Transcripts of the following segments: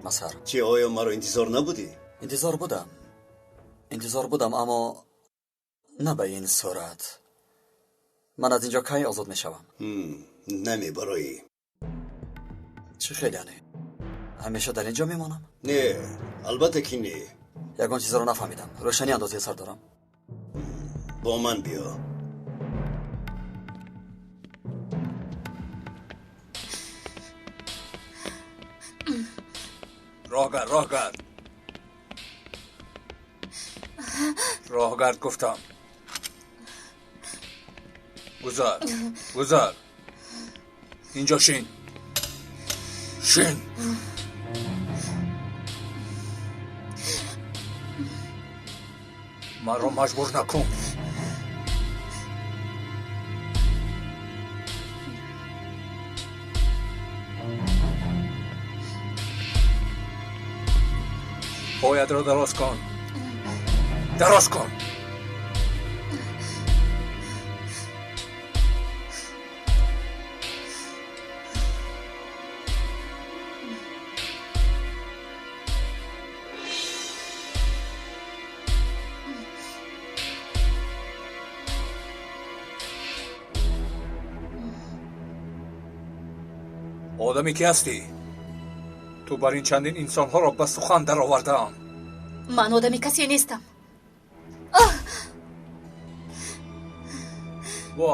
Масар. Чӣ, оё маро интизор набудӣ? Интизор будам. Интизор будам, аммо на ба ин сурат. Ман аз инҷо кай озод мешавам? Намебароӣ. Чӣ хел яъне? Ҳамеша дар инҷо мемонам? Не, албатта ки не. Ягон чизро нафаҳмидам. Рӯшанӣ андозаи сар дорам. Бо ман биё. Роҳгард, роҳгард, роҳгард гуфтам. Гузар, гузар. Инҷо шин, шин. Маро маҷбур накун. Поятро дароз кун, дароз кун. Одаме ки ҳастӣ? Ту бар ин чандин инсонҳоро ба сухан даровардаам. Ман одами касе нестам. Во,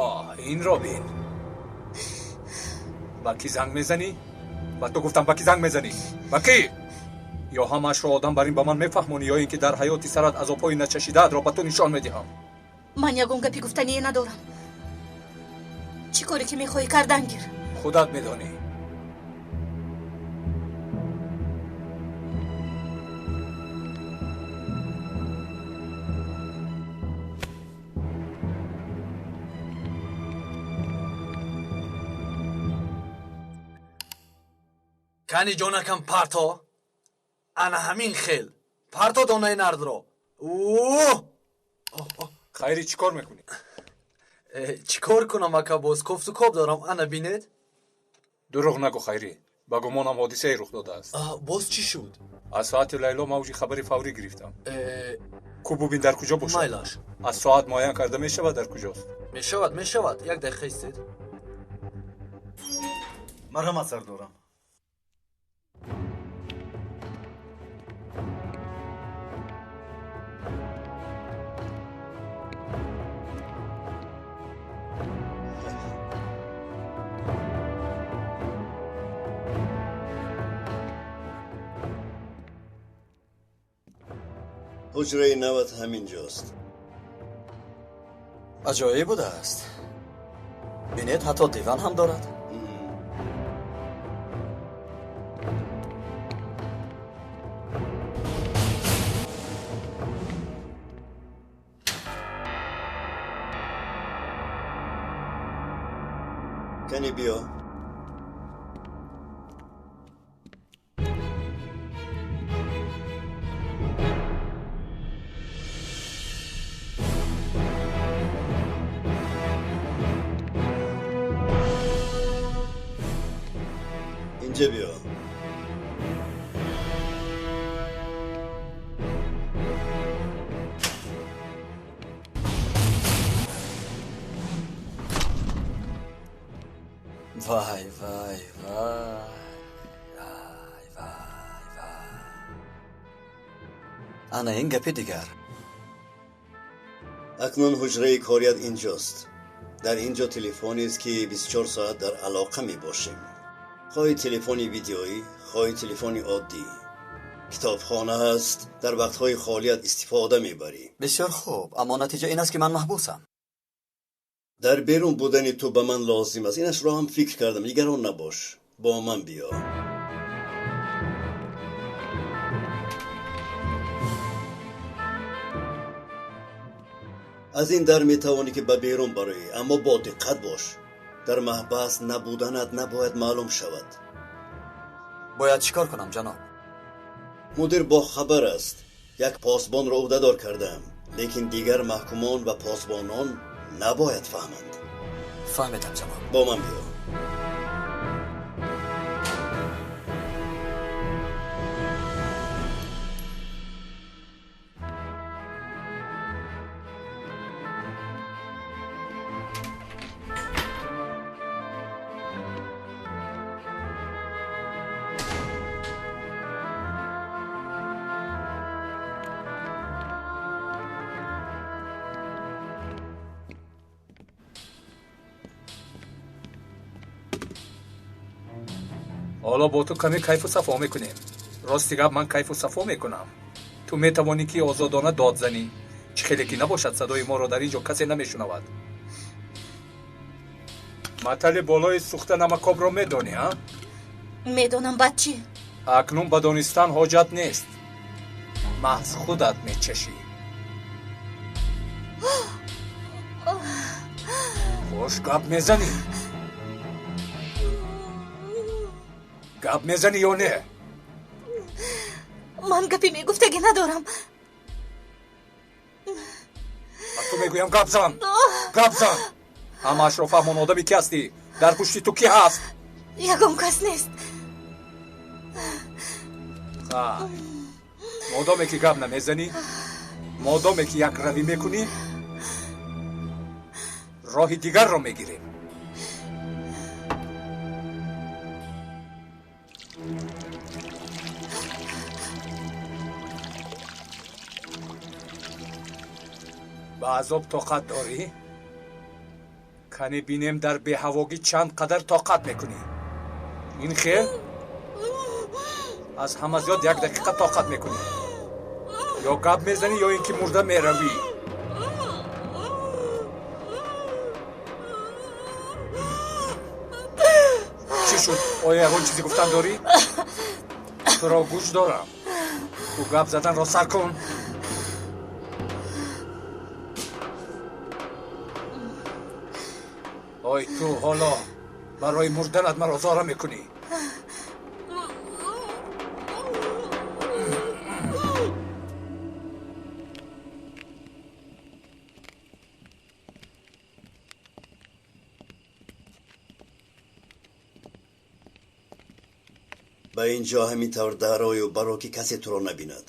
инро бин. Ба кӣ занг мезанӣ? Ба ту гуфтам, ба кӣ занг мезанӣ? Ба кӣ? Ё ҳамаашро одам бар ин ба ман мефаҳмонӣ, ё ин ки дар ҳаёти сарат азобҳои начашидаатро ба ту нишон медиҳам. Ман ягон гапи гуфтание надорам. Чӣ коре ки мехоҳӣ кардан гир. Худат медонӣ. Кани ҷонакам, парто. Ана ҳамин хел парто донаи нардро. Хайри, чӣ кор мекунӣ? Чӣ кор кунам, ака, боз кофту коб дорам, ана бинед. Дурӯғ нагӯ, Хайрӣ. Ба гумонам ҳодисае рух додааст. Боз чӣ шуд? Аз соати Лайло мавҷи хабари фаврӣ гирифтам. Ку бубин, дар куҷо бошад. Майлаш. Аз соат муайян карда мешавад, дар куҷост? Мешавад, мешавад. Як дақиқа истед. Марҳамат, сардорам. Ҳуҷраи нават ҳамин ҷост. Аҷоиб будааст. Бинед, ҳатто диван ҳам дорад. Кани биё. Инҷа биё. Вай, вай, вай, вай, вай, вай. Ана ин гапи дигар. Акнун ҳуҷраи корият инҷост. Дар ин ҷо телефонест, ки 24 соат дар алоқа мебошем. Хоҳи телефони видеоӣ, хоҳи телефони оддӣ. Китобхона ҳаст, дар вақтҳои холият истифода мебарӣ. Бисёр хуб, аммо натиҷа ин аст, ки ман маҳбусам. Дар берун будани ту ба ман лозим аст. Инашро ҳам фикр кардам. Нигарон набош. Бо ман биё. Аз ин дар метавонӣ, ки ба берун бароӣ, аммо бо диққат бош. Дар маҳбас набуданат набояд маълум шавад. Бояд чӣ кор кунам, ҷаноб? Мудир бохабар аст. Як посбонро ӯҳдадор кардаам, лекин дигар маҳкумон ва посбонон набояд фаҳманд. Фаҳмидам, ҷаноб. Бо ман биё. Ҳоло бо ту каме кайфу сафо мекунем. Рости гап, ман кайфу сафо мекунам. Ту метавонӣ ки озодона дод занӣ. Чӣ хеле ки набошад, садои моро дар ин ҷо касе намешунавад. Матали болои сӯхта намакобро медонӣ, а? Медонам, баъд чӣ? Акнун ба донистан ҳоҷат нест. Маҳз худат мечашӣ. Хош гап мезанӣ? Гап мезанӣ ё не? Ман гапи мегуфтагӣ надорам. Ба ту мегӯям, гап зан, гап зан. Ҳамаашро фаҳмон, одами ки ҳастӣ? Дар пушти ту кӣ ҳаст? Ягон кас нест. Хай, модоме ки гап намезанӣ, модоме ки якравӣ мекунӣ, роҳи дигарро мегирем. Ба азоб тоқат дорӣ? Кане бинем, дар беҳавогӣ чанд қадар тоқат мекунӣ? Ин хел аз ҳама зиёд як дақиқа тоқат мекунӣ. Ё гап мезанӣ, ё ин ки мурда меравӣ. Чӣ шуд? Оё ягон чизе гуфтан дорӣ? Туро гӯш дорам. Ту гап заданро сар кун. Ой, ту ҳоло барои мурданат маро зора мекунӣ. Ба ин ҷо ҳамин тавр дарою баро, ки касе туро набинад.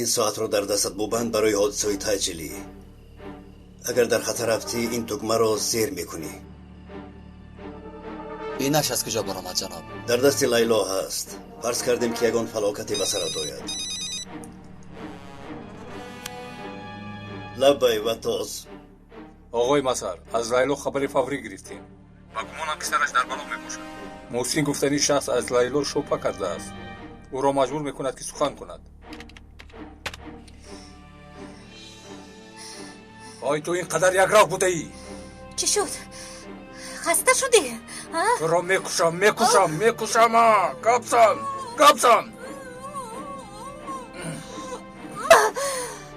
Ин соатро дар дастат бубанд барои ҳодисаҳои таъҷилӣ. Агар дар хатар афтӣ, ин тугмаро зер мекунӣ. Инаш аз куҷо баромад, ҷаноб? Дар дасти Лайло ҳаст. Фарз кардем, ки ягон фалокате ба сарат ояд. Лаббай, Ватоз. Оғои Масар, аз Лайло хабари фаврӣ гирифтем. Ба гумонам, ки сараш дар бало мебошад. Муҳсин гуфтани шахс аз Лайло шубҳа кардааст. Ӯро маҷбур мекунад, ки сухан кунад. Ой, ту ин қадар якрав будаӣ? Чӣ шуд? Хаста шудӣ? Туро мекушам, мекушам, мекушам. Гап зан, гап зан.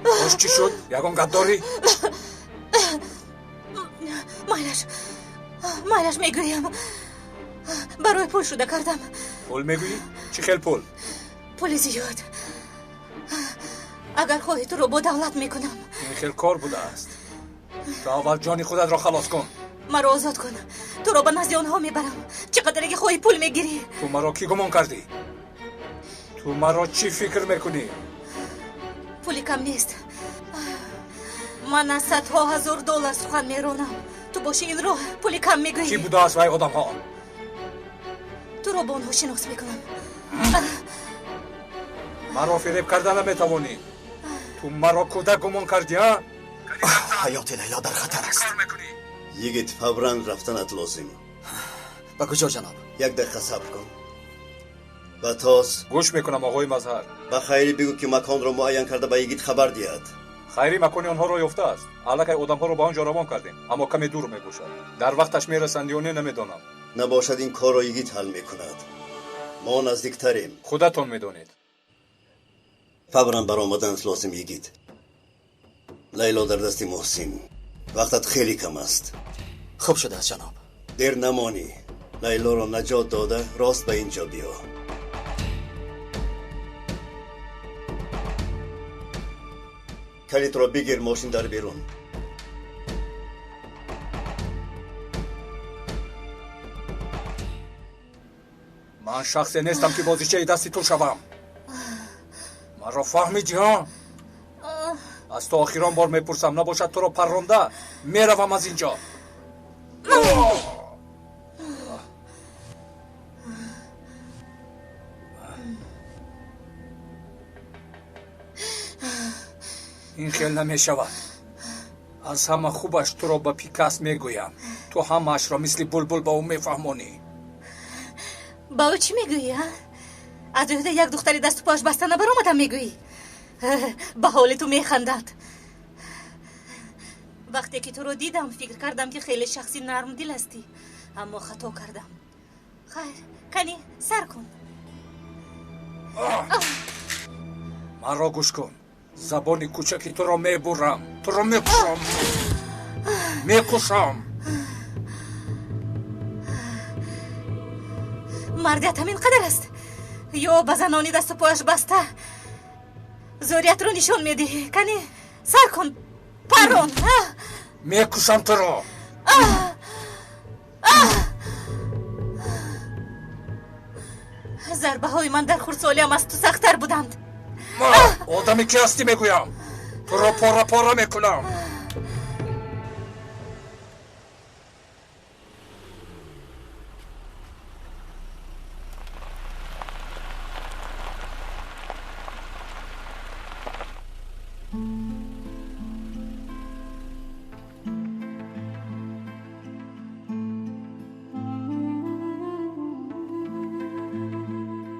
Бош, чӣ шуд? Ягон гап дорӣ? Майлаш, майлаш, мегӯям. Барои пул шуда кардам. Пул мегӯӣ? Чӣ хел пул? Пули зиёд. Агар хоҳӣ, туро бо давлат мекунам. Ин хел кор будааст. Ту аввал ҷони худатро халос кун. Маро озод кун, туро ба назди онҳо мебарам. Чӣ қадаре ки хоҳӣ пул мегирӣ. Ту маро кӣ гумон кардӣ? Ту маро чӣ фикр мекунӣ? Пули кам нест. Ман аз садҳо ҳазор доллар сухан меронам. Ту боши, инро пули кам мегӯӣ. Кӣ будааст вай одамҳо? Туро бо онҳо шинос мекунам. Маро фиреб карда наметавонӣ. Ту маро кӯдак гумон кардӣ, а? Ҳаёти Лайло дар хатар аст. Йигит, фавран рафтанат лозим. Ба куҷо, ҷаноб? Як дақиқа сабр кун. Ватоз. Гӯш мекунам, оғои Мазҳар. Ба Хайрӣ бигӯ, ки маконро муайян карда ба йигит хабар диҳад. Хайрӣ макони онҳоро ёфтааст. Аллакай одамҳоро ба он ҷо равон кардем, аммо каме дур мебошад. Дар вақташ мерасанд ё не, намедонам. Набошад, ин корро йигит ҳал мекунад. Мо наздиктарем. Худатон медонед. Фавран баромаданат лозим, йигит. Лайло дар дасти Муҳсин. Вақтат хеле кам аст. Хуб шудааст, ҷаноб. Дер намонӣ. Лайлоро наҷот дода, рост ба ин ҷо биё. Калитро бигир, мошин дар берун. Ман шахсе нестам, ки бозичаи дасти ту шавам. Маро фаҳмидӣ, ҳа? Аз ту охирон бор мепурсам, набошад туро парронда меравам аз ин ҷо. Ин хел намешавад. Аз ҳама хубаш туро ба Пикас мегӯям. Ту ҳамаашро мисли булбул ба ӯ мефаҳмонӣ. Ба ӯ чӣ мегӯӣ, а? Аз ӯҳда як духтари дасту пояш баста набаромадам мегӯӣ? Ба ҳоли ту механдад. Вақте ки туро дидам, фикр кардам, ки хеле шахси нармдил ҳастӣ, аммо хато кардам. Хайр, кани сар кун. Маро гӯш кун. Забони кӯчаки туро мебурам, туро мекушам, мекушам. Мардият ҳамин қадар аст ё ба занони дасту пояш баста зӯриятро нишон медиҳӣ? Кани сар кун, парон. Мекушам туро. Зарбаҳои ман дар хурдсолиам аз ту сахттар буданд. Одаме ки ҳастӣ мегӯям, туро пора пора мекунам.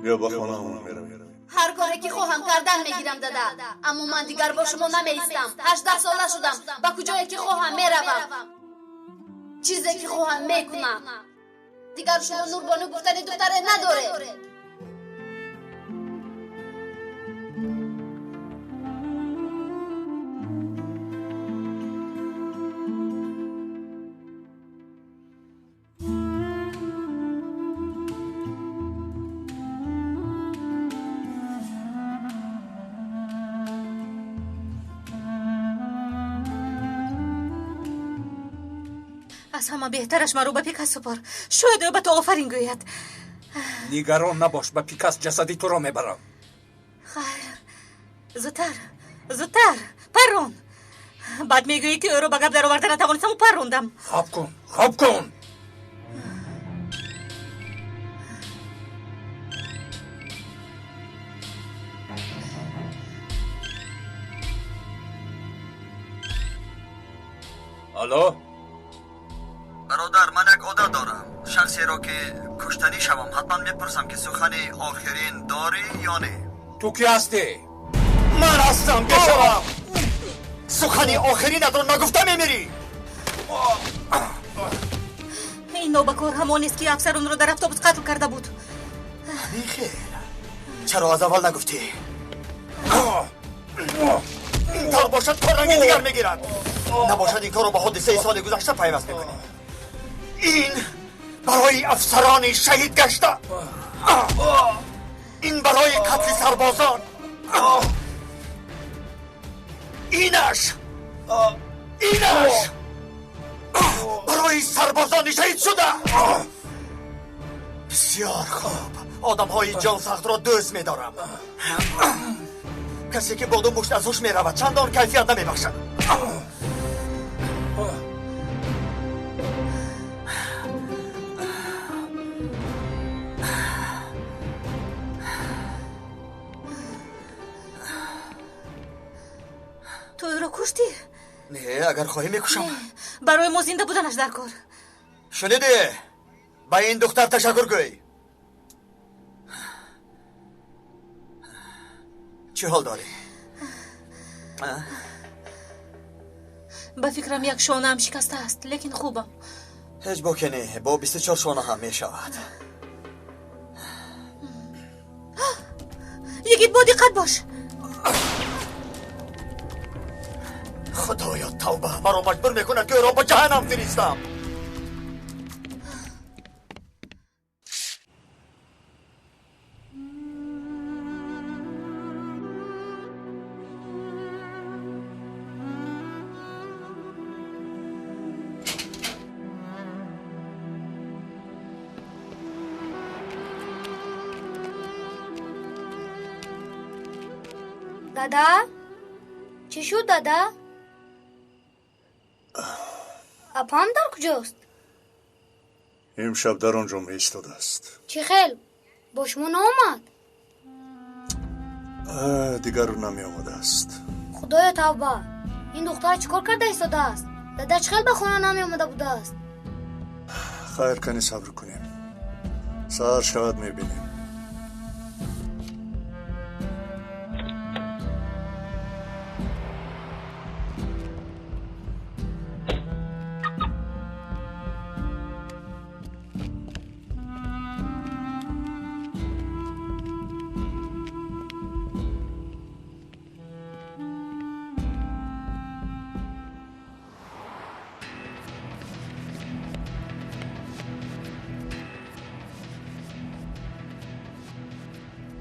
Биё ба хонаамон меравем. Ҳар коре ки хоҳам кардан мегирам, дада. Аммо ман дигар бо шумо намеистам. 18 сола шудам. Ба куҷое ки хоҳам меравам. Чизе ки хоҳам мекунам. Дигар шумо Нурбону гуфтани духтаре надоред. Аз ҳама беҳтараш маро ба Пикас супор. Шояд ӯ ба ту офарин гӯяд. Нигарон набош, ба Пикас ҷасади туро мебарам. Хайр, зудтар, зудтар, паррон. Баъд мегӯӣ, ки ӯро ба гап дароварда натавонистаму паррондам. Хоб кун, хоб кун. Алло? Бародар, ман як одат дорам. Шахсеро ки куштанӣ шавам, ҳатман мепурсам, ки сухани охирин дорӣ ё не. Ту кӣ ҳастӣ? Ман ҳастам, бешараф. Сухани охиринатро нагуфта мемирӣ. Ин нобакор ҳамонест, ки афсаронро дар автобус қатл карда буд. Ҳамин хел. Чаро аз аввал нагуфтӣ? Ин тавр бошад, кор ранги дигар мегирад. Набошад, ин корро ба ҳодисаи соли гузашта пайваст мекунӣ. Ин барои афсарони шаҳид гашта, ин барои қатли сарбозон, инаш инаш барои сарбозони шаҳид шуда. Бисёр хуб, одамҳои ҷонсахтро дӯст медорам. Касе ки бо ду мушт аз ҳуш меравад, чандон кайфият намебахшад. Ту ӯро куштӣ? Не, агар хоҳӣ мекушам. Барои мо зинда буданаш дар кор. Шунидӣ? Ба ин духтар ташаккур гӯй. Чӣ ҳол дорӣ? Ба фикрам як шонаам шикастааст, лекин хубам. Ҳеҷ боке не, бо 24 шона ҳам мешавад. Йигит, бо диққат бош. Худоё, тавба, маро маҷбур мекунад, ки ӯро ба ҷаҳаннам фиристам. Дада? Чӣ шуд, дада? Апам дар куҷост? Имшаб дар он ҷо меистодааст. Чӣ хел? Бо шумо наомад? Дигар намеомадааст. Худоё, тавба! Ин духтар чӣ кор карда истодааст? Дада чӣ хел ба хона намеомада будааст? Хайр, кани сабр кунем. Саҳар шавад, мебинем.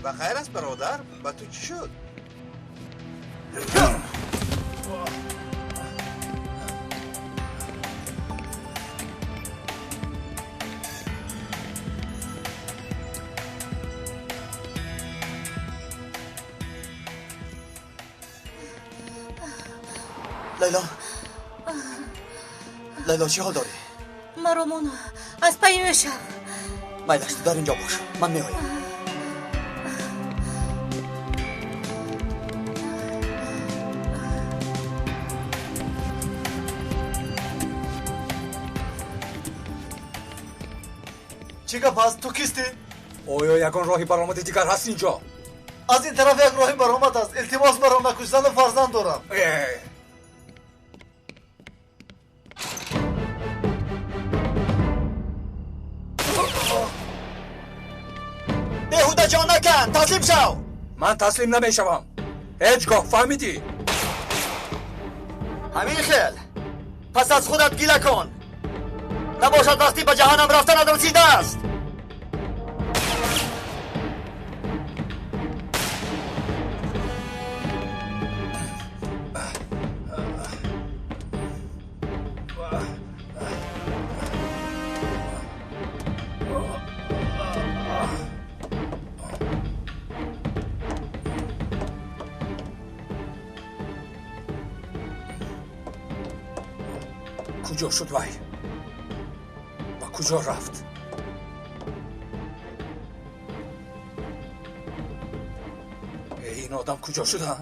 Ба хайр аст, бародар, ба ту чӣ шуд? Лайло, Лайло, чӣ ҳол дорӣ? Маро мона, аз пайи ӯ шав. Майлаш, ту дар инҷо бош, ман меоям. Чӣ гап аст? Ту кистӣ? Оё ягон роҳи баромади дигар ҳаст инҷо? Аз ин тараф як роҳи баромад аст. Илтимос, маро накуш, зану фарзанд дорам. Беҳуда ҷон накан, таслим шав. Ман таслим намешавам. Ҳеҷ гоҳ, фаҳмидӣ? Ҳамин хел. Пас аз худат гила кун. Набошад вақти ба ҷаҳаннам рафтанат расидааст. Куҷо шуд вай? Ба куҷо рафт? Ин одам куҷо шуд, а?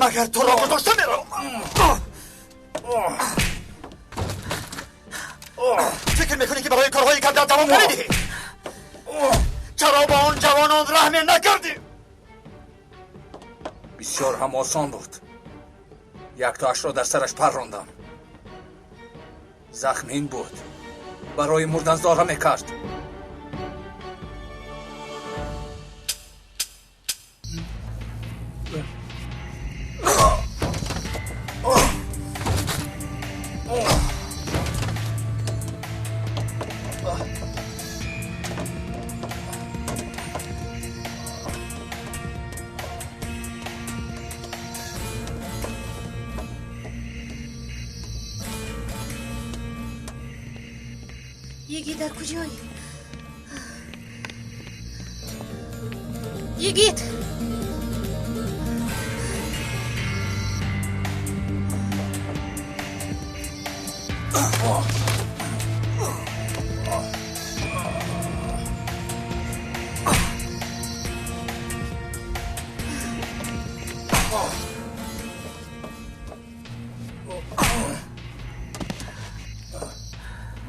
Магар туро гузошта меравам? Фикр мекунӣ, ки барои корҳои карда давом намедиҳӣ? Чаро ба он ҷавонон раҳме накардӣ? Бисёр ҳам осон буд. Яктоашро дар сараш паррондам. Захмин буд. Барои мурдан зора мекард. Йигит, дар куҷоӣ? Йигит!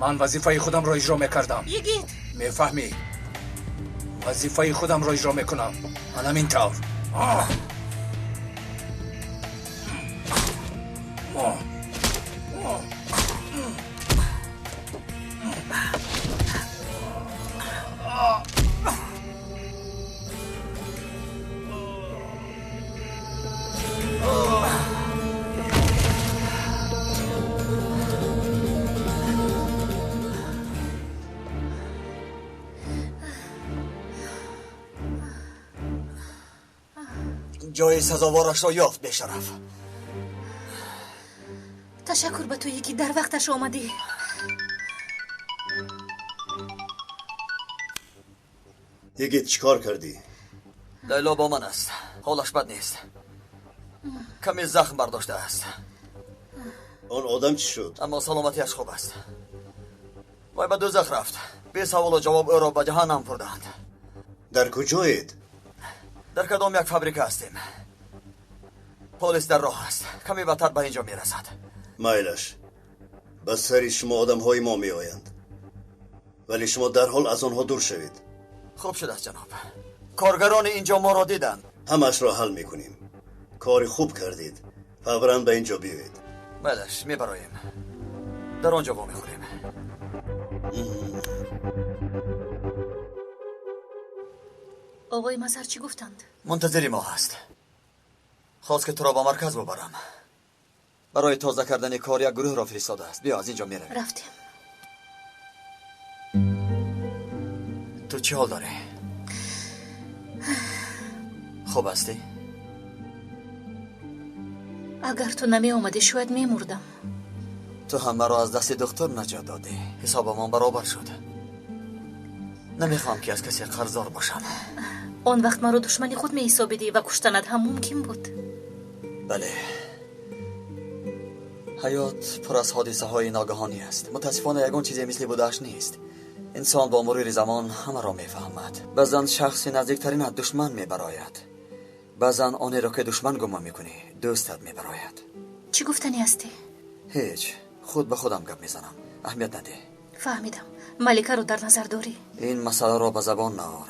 Ман вазифаи худамро иҷро мекардам. Йигит! Мефаҳмӣ? Вазифаи худамро иҷро мекунам. Анам ин тавр. Ҷои сазоворашро ёфт, бешараф. Ташаккур ба туе, ки дар вақташ омадӣ. Йигит, чӣ кор кардӣ? Лайло бо ман аст. Ҳолаш бад нест. Каме захм бардоштааст. Он одам чӣ шуд? Аммо саломатиаш хуб аст. Вай ба дӯзах рафт. Бе саволу ҷавоб ӯро ба ҷаҳаннам бурданд. Дар куҷоед? Дар кадом як фабрика ҳастем. Полис дар роҳ аст. Каме баъдтар ба инҷо мерасад. Майлаш, ба сари шумо одамҳои мо меоянд, вале шумо дарҳол аз онҳо дур шавед. Хуб шудааст, ҷаноб. Коргарони инҷо моро диданд. Ҳамаашро ҳал мекунем. Кори хуб кардед. Фавран ба инҷо биёед. Майлаш, мебароем. Дар он ҷо вомехӯрем. Оғои Мазҳар чӣ гуфтанд? Мунтазири мо ҳаст. Хост ки туро ба марказ бубарам. Барои тоза кардани кор як гурӯҳро фиристодааст. Биё, аз инҷо меравем. Рафтем. Ту чӣ ҳол дорӣ? Хуб ҳастӣ? Агар ту намеомадӣ, шояд мемурдам. Ту ҳам маро аз дасти духтур наҷот додӣ. Ҳисобамон баробар шуд. Намехоҳам ки аз касе қарздор бошам. Он вақт маро душмани худ меҳисобидӣ ва куштанат ҳам мумкин буд. Бале, ҳаёт пур аз ҳодисаҳои ногаҳонӣ аст. Мутаассифона, ягон чизе мисли будааш нест. Инсон бо мурури замон ҳамаро мефаҳмад. Баъзан шахси наздиктаринат душман мебарояд, баъзан онеро ки душман гумон мекунӣ, дӯстат мебарояд. Чӣ гуфтанӣ ҳастӣ? Ҳеҷ, худ ба худам гап мезанам. Аҳамият надеҳ. Фаҳмидам. Маликаро дар назар дорӣ? Ин масъаларо ба забон наор.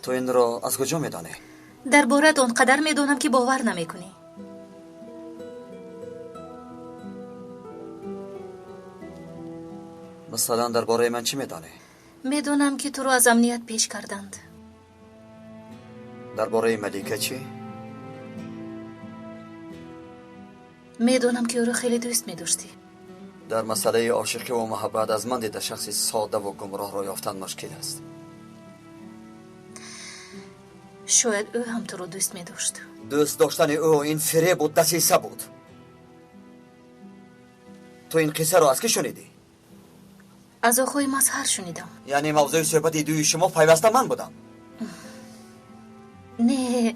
Ту инро аз куҷо медонӣ? Дар бораат он қадар медонам, ки бовар намекунӣ. Масалан, дар бораи ман чӣ медонӣ? Медонам, ки туро аз амният пеш карданд. Дар бораи Малика чӣ? Медонам, ки ӯро хеле дӯст медоштӣ. Дар масъалаи ошиқиву муҳаббат аз ман дида шахси содаву гумроҳро ёфтан мушкил аст. Шояд ӯ ҳам туро дӯст медошт. Дӯст доштани ӯ ин фиребу дасиса буд. Ту ин қиссаро аз кӣ шунидӣ? Аз охои Мазҳар шунидам. Яъне мавзӯи суҳбати дуи шумо пайваста ман будам? Не,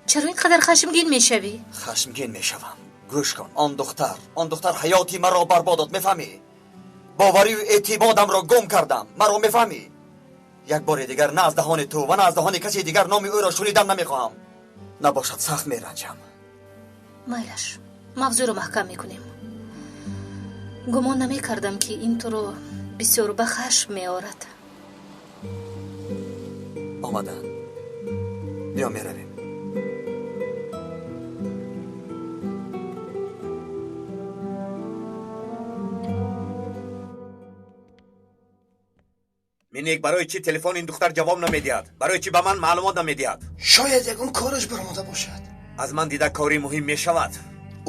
чаро ин қадар хашмгин мешавӣ? Хашмгин мешавам. Гӯш кун, он духтар ҳаёти маро барбод дод, мефаҳмӣ? Боварию эътимодамро гум кардам. Маро мефаҳмӣ? Як бори дигар на аз даҳони ту ва на аз даҳони каси дигар номи ӯро шунидан намехоҳам. Набошад, сахт меранҷам. Майлаш, мавзӯъро маҳкам мекунем. Гумон намекардам, ки ин туро бисёр ба хашм меорад. Омаданд. Биё, меравем. Миник, барои чӣ телефон ин духтар ҷавоб намедиҳад? Барои чӣ ба ман маълумот намедиҳад? Шояд ягон кораш баромада бошад. Аз ман дида кори муҳим мешавад.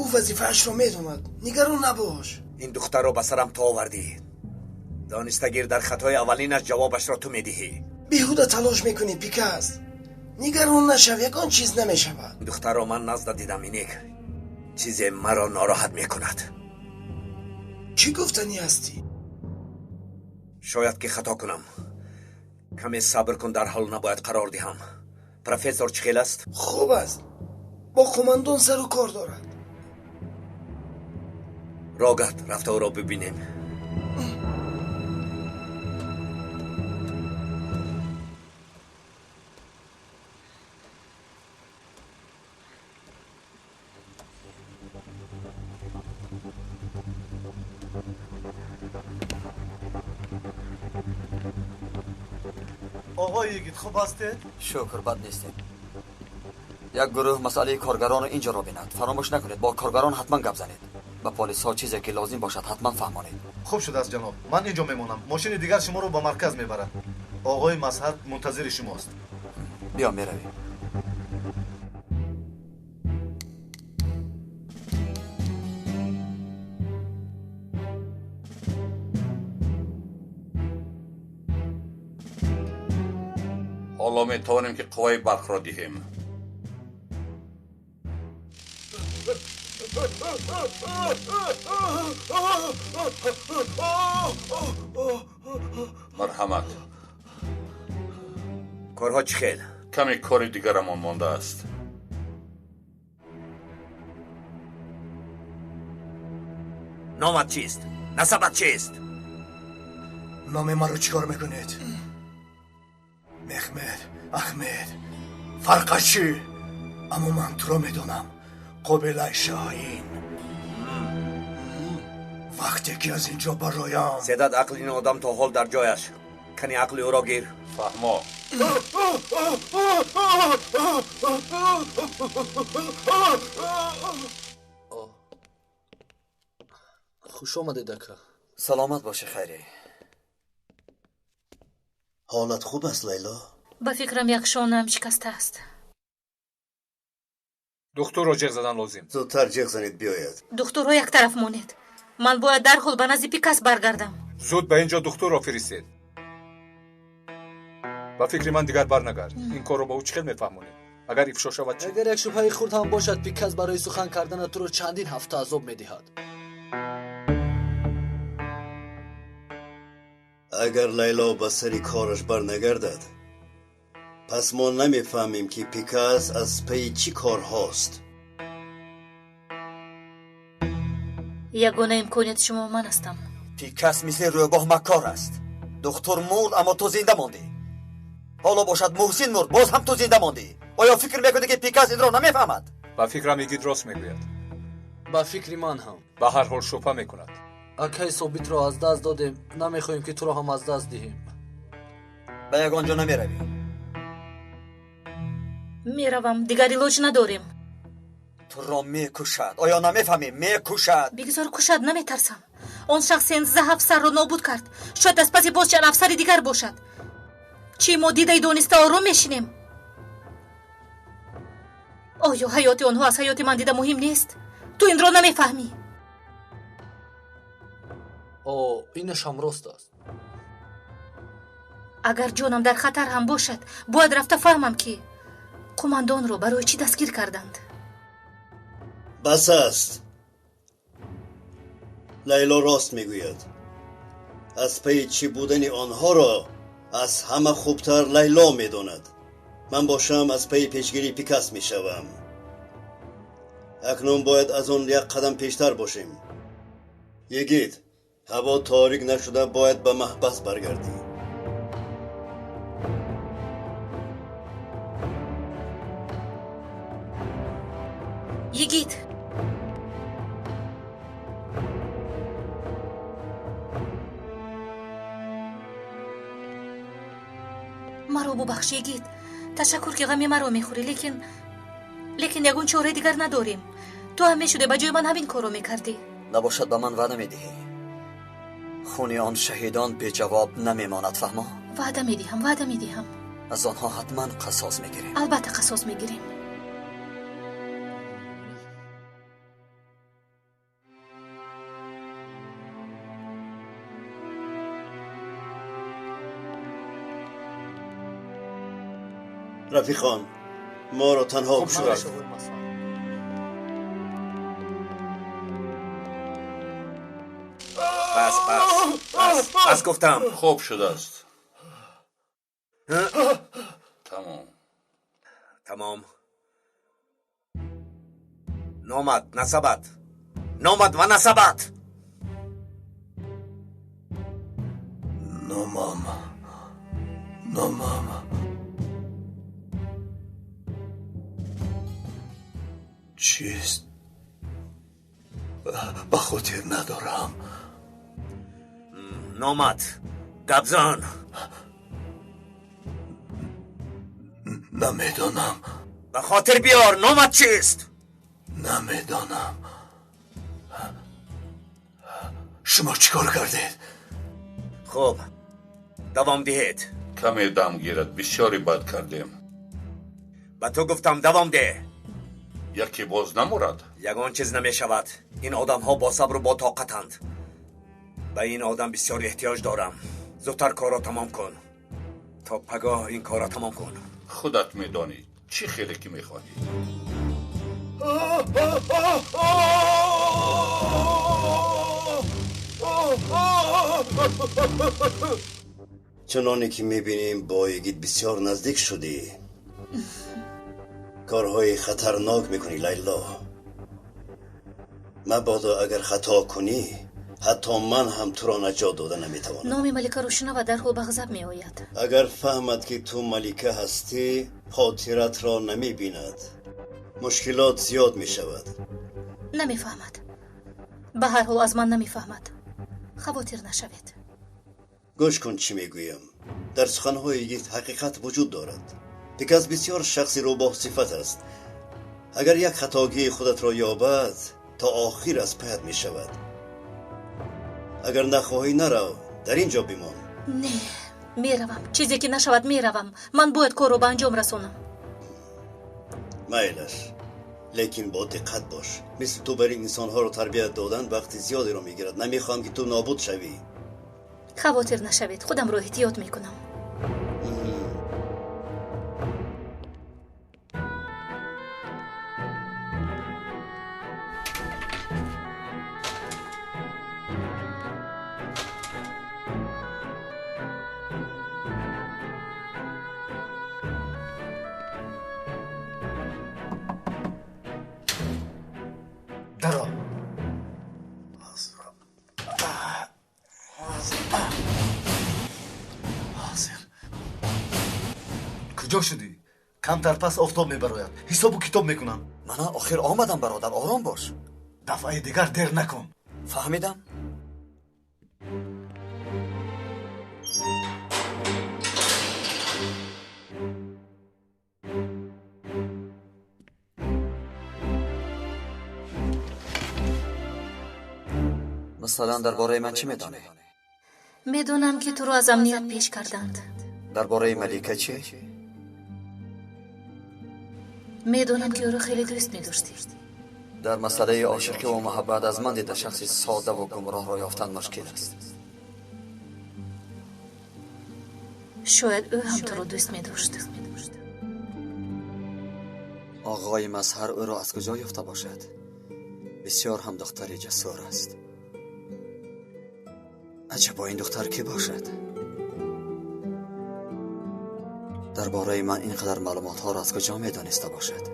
Ӯ вазифаашро медонад, нигарон набош. Ин духтарро ба сарам то овардӣ. Донистагир, дар хатои аввалинаш ҷавобашро ту медиҳӣ. Беҳуда талош мекунӣ, Пикас. Нигарон нашав, ягон чиз намешавад. Духтарро ман назда дидам, Миник. Чизе маро нороҳат мекунад. Чӣ гуфтанӣ ҳастӣ? Шояд ки хато кунам. Каме сабр кун, дарҳол набояд қарор диҳам. Профессор чӣ хел аст? Хуб аст, бо қумандон сару кор дорад. Рогард, рафта ӯро бибинем. Оғои йигит, хуб ҳастед? Шукр, бад нестем. Як гурӯҳ масъалаи коргаронро инҷоро бинад. Фаромӯш накунед, бо коргарон ҳатман гап занед. Ба полисҳо чизе ки лозим бошад, ҳатман фаҳмонед. Хуб шудааст, ҷаноб. Ман инҷо мемонам, мошини дигар шуморо ба марказ мебарад. Оғои Мазҳар мунтазири шумост. Биё, меравем. Ҳоло метавонем ки қувваи барқро диҳем. Марҳамат. Корҳо чӣ хел? Каме кори дигарамон мондааст. Номат чист? Насабат чист? Номи маро чӣ кор мекунед? Мехмед, Ахмед, фарқаш чӣ? Аммо ман туро медонам, қобилаи Шоҳин. Вақте ки аз ин ҷо бароям. Седат, ақли ин одам то ҳол дар ҷояш. Кани ақли ӯро гир. Фаҳмо. Хуш омадед, ака. Саломат бошӣ, Хайрӣ. Ҳолат хуб аст, Лайло? Ба фикрам, як шонаам шикастааст. Духтурро ҷеғ задан лозим. Зудтар ҷеғ занед, биёяд. Духтурро як тараф монед. Ман бояд дарҳол ба назди Пикас баргардам. Зуд ба ин ҷо духтурро фиристед. Ба фикри ман, дигар барнагард. Ин корро ба ӯ чӣ хел мефаҳмонед? Агар ифшо шавад чӣ? Агар як шубҳаи хурд ҳам бошад, Пикас барои сухан карданат туро чандин ҳафта азоб медиҳад. Агар Лайло ба сари кораш барнагардад, пас мо намефаҳмем, ки Пикас аз пайи чӣ корҳост. Ягона имконияти шумо ман ҳастам. Пикас мисли рӯбоҳ маккор аст. Духтур мурд, аммо ту зинда мондӣ. Ҳоло бошад, Муҳсин мурд, боз ҳам ту зинда мондӣ. Оё фикр мекунӣ, ки Пикас инро намефаҳмад? Ба фикрам, Игит рост мегӯяд. Ба фикри ман ҳам. Ба ҳар ҳол, шубҳа мекунад. Акаи Собитро аз даст додем, намехоҳем, ки туро ҳам аз даст диҳем. Ба ягон ҷо намеравӣ. Меравам, дигар илоҷ надорем. Туро мекушад. Оё намефаҳмӣ? Мекушад. Бигзор кушад, наметарсам. Он шахс 13 афсарро нобуд кард. Шояд аз паси боз чанд афсари дигар бошад. Чӣ, мо дидаи дониста ором мешинем? Оё ҳаёти онҳо аз ҳаёти ман дида муҳим нест? Ту инро намефаҳмӣ. О, инашам рост аст. Агар ҷонам дар хатар ҳам бошад, бояд рафта фаҳмам, ки қумандонро барои чӣ дастгир карданд. Бас аст. Лайло рост мегӯяд. Аз пайи чӣ будани онҳоро аз ҳама хубтар Лайло медонад. Ман бошам, аз пайи пешгирии Пикас мешавам. Акнун бояд аз он як қадам пештар бошем. Йигит, ҳаво торик нашуда бояд ба маҳбас баргардӣ. Йигит, маро бубахш, Йигит. Ташаккур, ки ғами маро мехӯрӣ, лекин ягон чораи дигар надорем. Ту ҳам мешуде, ба ҷои ман ҳамин корро мекардӣ. Набошад, ба ман ваъда медиҳӣ, хуни он шаҳидон беҷавоб намемонад, фаҳмо? Ваъда медиҳам, ваъда медиҳам. Аз онҳо ҳатман қасос мегирем. Албатта, қасос мегирем. Рафиқон, моро танҳо Хуб шудааст. Бас, бас, бас, бас гуфтам. Хуб шудааст. Тамом. Тамом. Номат, насабат, номат ва насабат. Номам чист, ба хотир надорам. Номат, гапзан. Намедонам. Ба хотир биёр, номат чист? Намедонам. Шумо чӣ кор кардед? Хуб, давом диҳед. Каме дам гирад, бисёре бад кардем. Ба ту гуфтам, давом деҳ. Яке боз намурад. Ягон чиз намешавад. Ин одамҳо босабру ботоқатанд. Ба ин одам бисёр эҳтиёҷ дорам. Зудтар корро тамом кун. То пагоҳ ин корро тамом кун. Худат медонӣ, чӣ хеле ки мехоҳӣ. Чуноне ки мебинем, бо Йигит бисёр наздик шудӣ. Корҳои хатарнок мекунӣ, Лайло. Мабодо агар хато кунӣ, ҳатто ман ҳам туро наҷот дода наметавонам. Номи маликаро шунава, дарҳол ба ғазаб меояд. Агар фаҳмад, ки ту малика ҳастӣ, хотиратро намебинад. Мушкилот зиёд мешавад. Намефаҳмад. Ба ҳар ҳол аз ман намефаҳмад. Хавотир нашавед. Гӯш кун чӣ мегӯям. Дар суханҳои йигит ҳақиқат вуҷуд дорад. Пикас бисёр шахси рӯбоҳсифат аст. Агар як хатогии худатро ёбад, то охир аз паят мешавад. Агар нахоҳӣ нарав, дар ин ҷо бимон. Не, меравам. Чизе ки нашавад меравам. Ман бояд корро ба анҷом расонам. Майлаш, лекин бо диққат бош. Мисли ту бар ин инсонҳоро тарбият додан вақти зиёдеро мегирад. Намехоҳам ки ту нобуд шавӣ. Хавотир нашавед, худамро эҳтиёт мекунам. Даро. Ҳозир. Куҷо шудӣ? Камтар пас офтоб мебарояд. Ҳисобу китоб мекунам. Мана охир омадам, бародар, ором бош. Дафъаи дигар дер накун. Фаҳмидам. Масалан, дар бораи ман чӣ медонӣ? Медонам, ки туро аз амният пеш карданд. Дар бораи Малика чӣ? Медонам, ки ӯро хеле дӯст медоштӣ. Дар масъалаи ошиқӣ ва муҳаббат аз ман дида шахси содаву гумроҳро ёфтан мушкил аст. Шояд ӯ ҳам туро дӯст медошт. Оғои Мазҳар ӯро аз куҷо ёфта бошад? Бисёр ҳам духтари ҷасур аст. Аҷабо ин духтар кӣ бошад? Дар бораи ман ин қадар маълумотҳоро аз куҷо медониста бошад?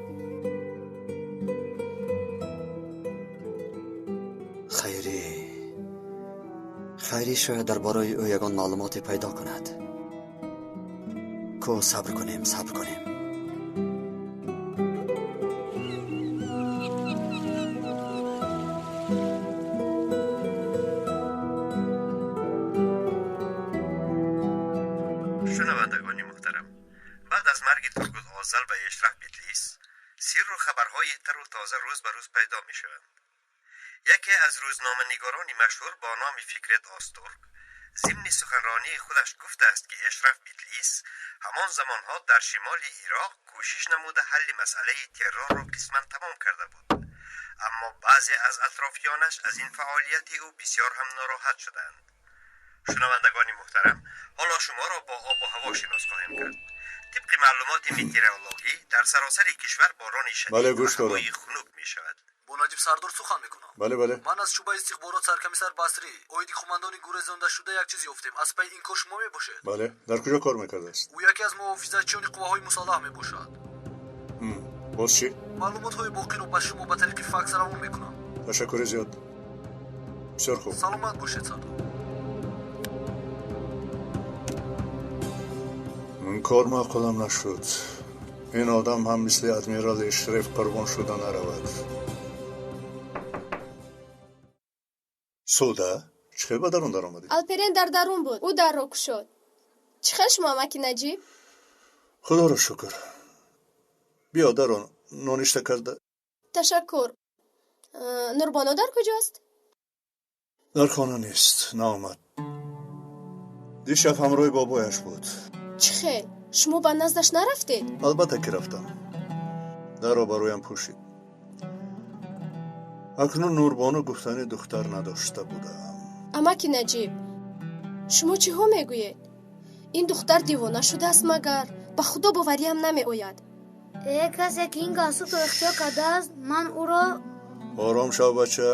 Хайрӣ, хайрӣ шояд дар бораи ӯ ягон маълумоте пайдо кунад. Ку сабр кунем, сабр кунем. Шунавандагони муҳтарам, баъд аз марги Тургут Озал ва Эшраф Битлис, сирру хабарҳои тару тоза рӯз ба рӯз пайдо мешаванд. Яке аз рӯзноманигорони машҳур бо номи Фикрет Остурк зимни суханронии худаш гуфтааст, ки Эшраф Битлис ҳамон замонҳо дар шимоли Ироқ кӯшиш намуда ҳалли масъалаи террорро қисман тамом карда буд. Аммо баъзе аз атрофиёнаш аз ин фаъолияти ӯ бисёр ҳам нороҳат шуданд. Шунавандагони муҳтарам, ҳоло шуморо бо обу ҳаво шинос хоҳем кард. Тибқи маълумоти метеорологӣ дар саросари кишвар борони шадид ва ҳавои хунук мешавад. Бо Наҷиб Сардор сухан мекунам. Бале, бале. Ман аз шӯъбаи истихборот саркомиссар Басрӣ оиди қумандони гурезондашуда як чиз ёфтем. Аз пайи ин кор шумо мебошед? Бале. Дар куҷо кор мекардааст? Ӯ яке аз муҳофизатчиёни қувваҳои мусаллаҳ мебошад. Боз чӣ? Маълумотҳои боқиро ба шумо ба тариқи факс равон мекунам. Ташаккури зиёд. Бисёр хуб. Саломат бошед, Сардор. Ин кор маъқулам нашуд. Ин одам ҳам мисли адмирал Эшреф қурбон шуда наравад. Суда, чӣ хел ба дарун даромадӣ? Алперен дар дарун буд. Ӯ дарро кушод. Чӣ хел шумо, амаки Наҷиб? Худоро шукр. Биё дарун, ноништа карда. Ташаккур. Нурбоно дар куҷост? Дар хона нест, наомад. Дишаб ҳамроҳи бобояш буд. Чӣ хел? Шумо ба наздаш нарафтед? Албатта ки рафтам. Дарро бароям пӯшид. Акнун Нурбону гуфтани духтар надошта будам. Амаки Наҷиб, шумо чиҳо мегӯед? Ин духтар девона шудааст магар? Ба худо бовариам намеояд. Э, касе ки ин галстукро ихтиёр кардааст, ман ӯро. Ором шав, бача.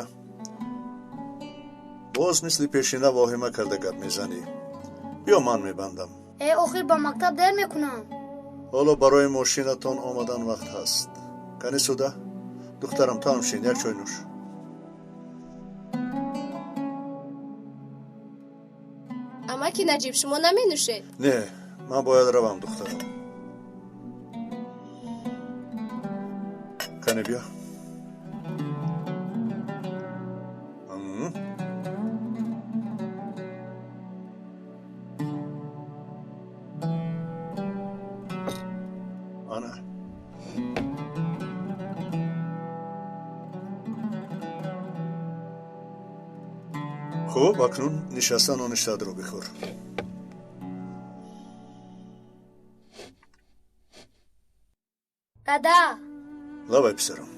Боз мисли пешина воҳима карда гап мезанӣ. Биё ман мебандам. Э, охир ба мактаб дер мекунам. Ҳоло барои мошинатон омадан вақт ҳаст. Кани Суда, духтарам, ту ҳам шин, як чой нӯш. Амаки Наҷиб, шумо наменӯшед? Не, ман бояд равам, духтарам. Кане биё. Ана. Хуб, акнун нишаста ноништаатро бихӯр. Дада. Лабай, писарам.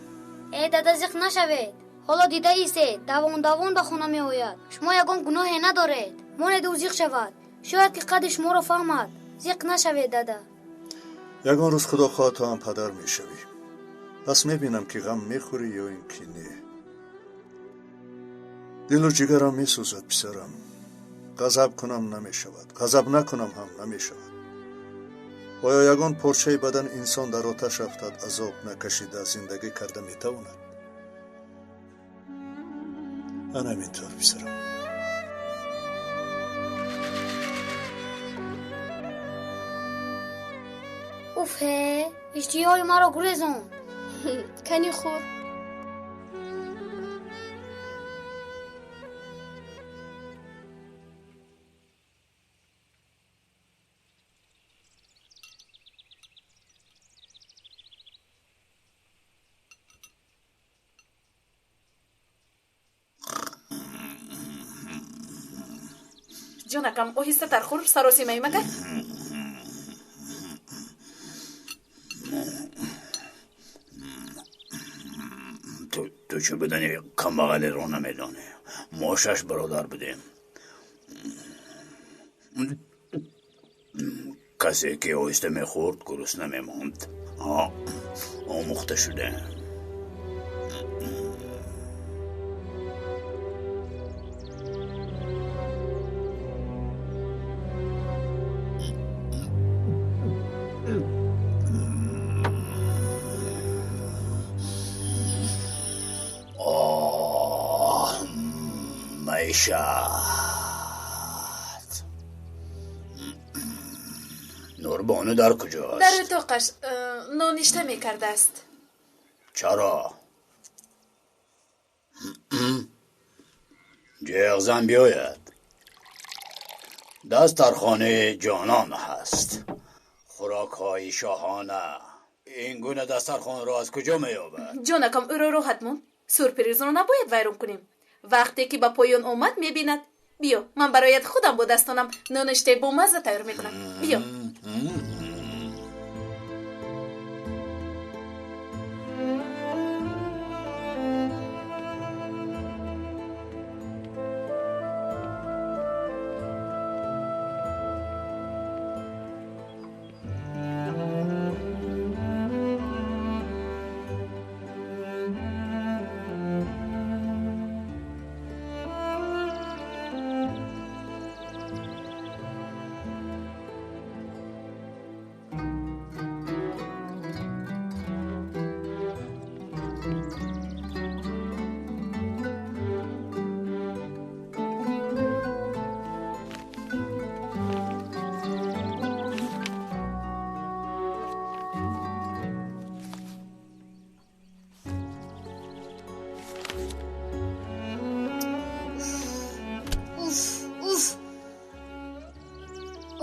Э, дада, зиқ нашавед. Ҳоло дида истед, давон давон ба хона меояд. Шумо ягон гуноҳе надоред. Монед ӯ зиқ шавад. Шояд ки қадри шуморо фаҳмад. Зиқ нашавед, дада. Ягон рӯз худо хоҳад ту ҳам падар мешавӣ. Пас мебинам, ки ғам мехӯрӣ ё ин ки не. Дилу ҷигарам месӯзад, писарам. Ғазаб кунам намешавад, ғазаб накунам ҳам намешавад. Оё ягон порчаи бадани инсон дар оташ афтад, азоб накашида зиндагӣ карда метавонад? Ана ҳамин тавр, писарам. Уф, ҳе, иштиҳои маро гурезонд. Кани хӯр. Ҷонакам, оҳистатар хӯр, саросимаи магар? Ту чӣ будани камбағалеро намедонӣ. Мо шаш бародар будем. Касе ки оҳиста мехӯрд, гурусна мемонд. Омӯхта шудем. Маишат. Нурбону дар куҷост? Дар утоқаш ноништа мекардааст. Чаро? Ҷеғзан биёяд. Дастархони ҷонон ҳаст. Хӯрокҳои шоҳона. Ин гуна дастархонро аз куҷо меёбад? Ҷонакам, ӯро роҳат мон. Сюрпризро набояд вайрон кунем. Вақте ки ба поён омад, мебинад. Биё, ман бароят худам бо дастонам ноништаи бомазза тайёр мекунам. Биё.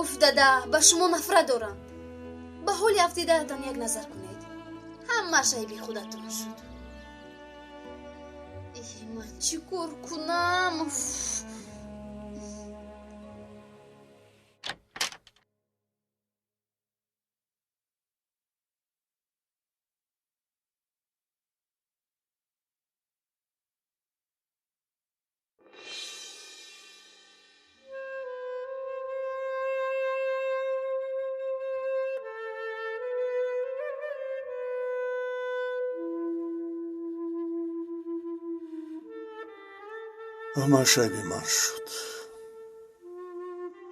Уф, дада, ба шумо нафрат дорам. Ба ҳоли афтидаатон як назар кунед. Ҳамааш айби худатон шуд. Ман чӣ кор кунам? Ҳамааш айби ман шуд.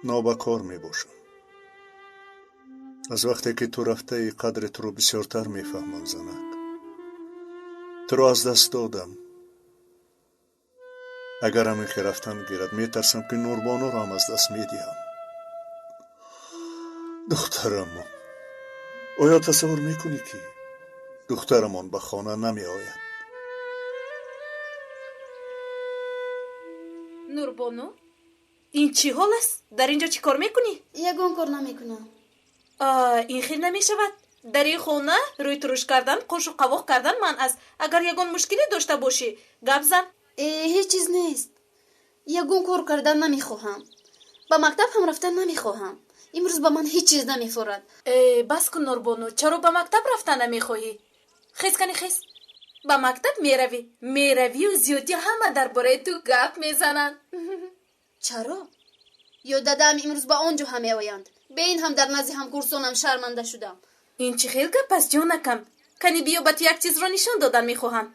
Нобакор мебошам. Аз вақте ки ту рафтаи, қадри туро бисёртар мефаҳмам, занак. Туро аз даст додам. Агар ҳамин хел рафтан гирад, метарсам, ки Нурбонуро ҳам аз даст медиҳам. Духтарам, оё тасаввур мекунӣ, ки Духтарамон ба хона намеояд. Нурбону, ин чӣ ҳол аст? Дар ин ҷо чӣ кор мекунӣ? Ягон кор намекунам. Ин хел намешавад. Дар ин хона рӯй туруш кардан, қошу қавоқ кардан манъ аст. Агар ягон мушкиле дошта бошӣ, гап зан. Ҳеҷ чиз нест. Ягон кор кардан намехоҳам. Ба мактаб ҳам рафтан намехоҳам. Имрӯз ба ман ҳеҷ чиз намефорад. Бас кун, Нурбону, чаро ба мактаб рафтан намехоҳӣ? Хез кани, хез. Ба мактаб меравӣ, меравию зиёдӣ ҳама дар бораи ту гап мезананд. Чаро? Ё дадаам имрӯз ба он ҷо ҳам меоянд. Бе ин ҳам дар назди ҳамкурсонам шарманда шудам. Ин чӣ хел гап аст, ҷонакам? Кани биё, ба ту як чизро нишон додан мехоҳам.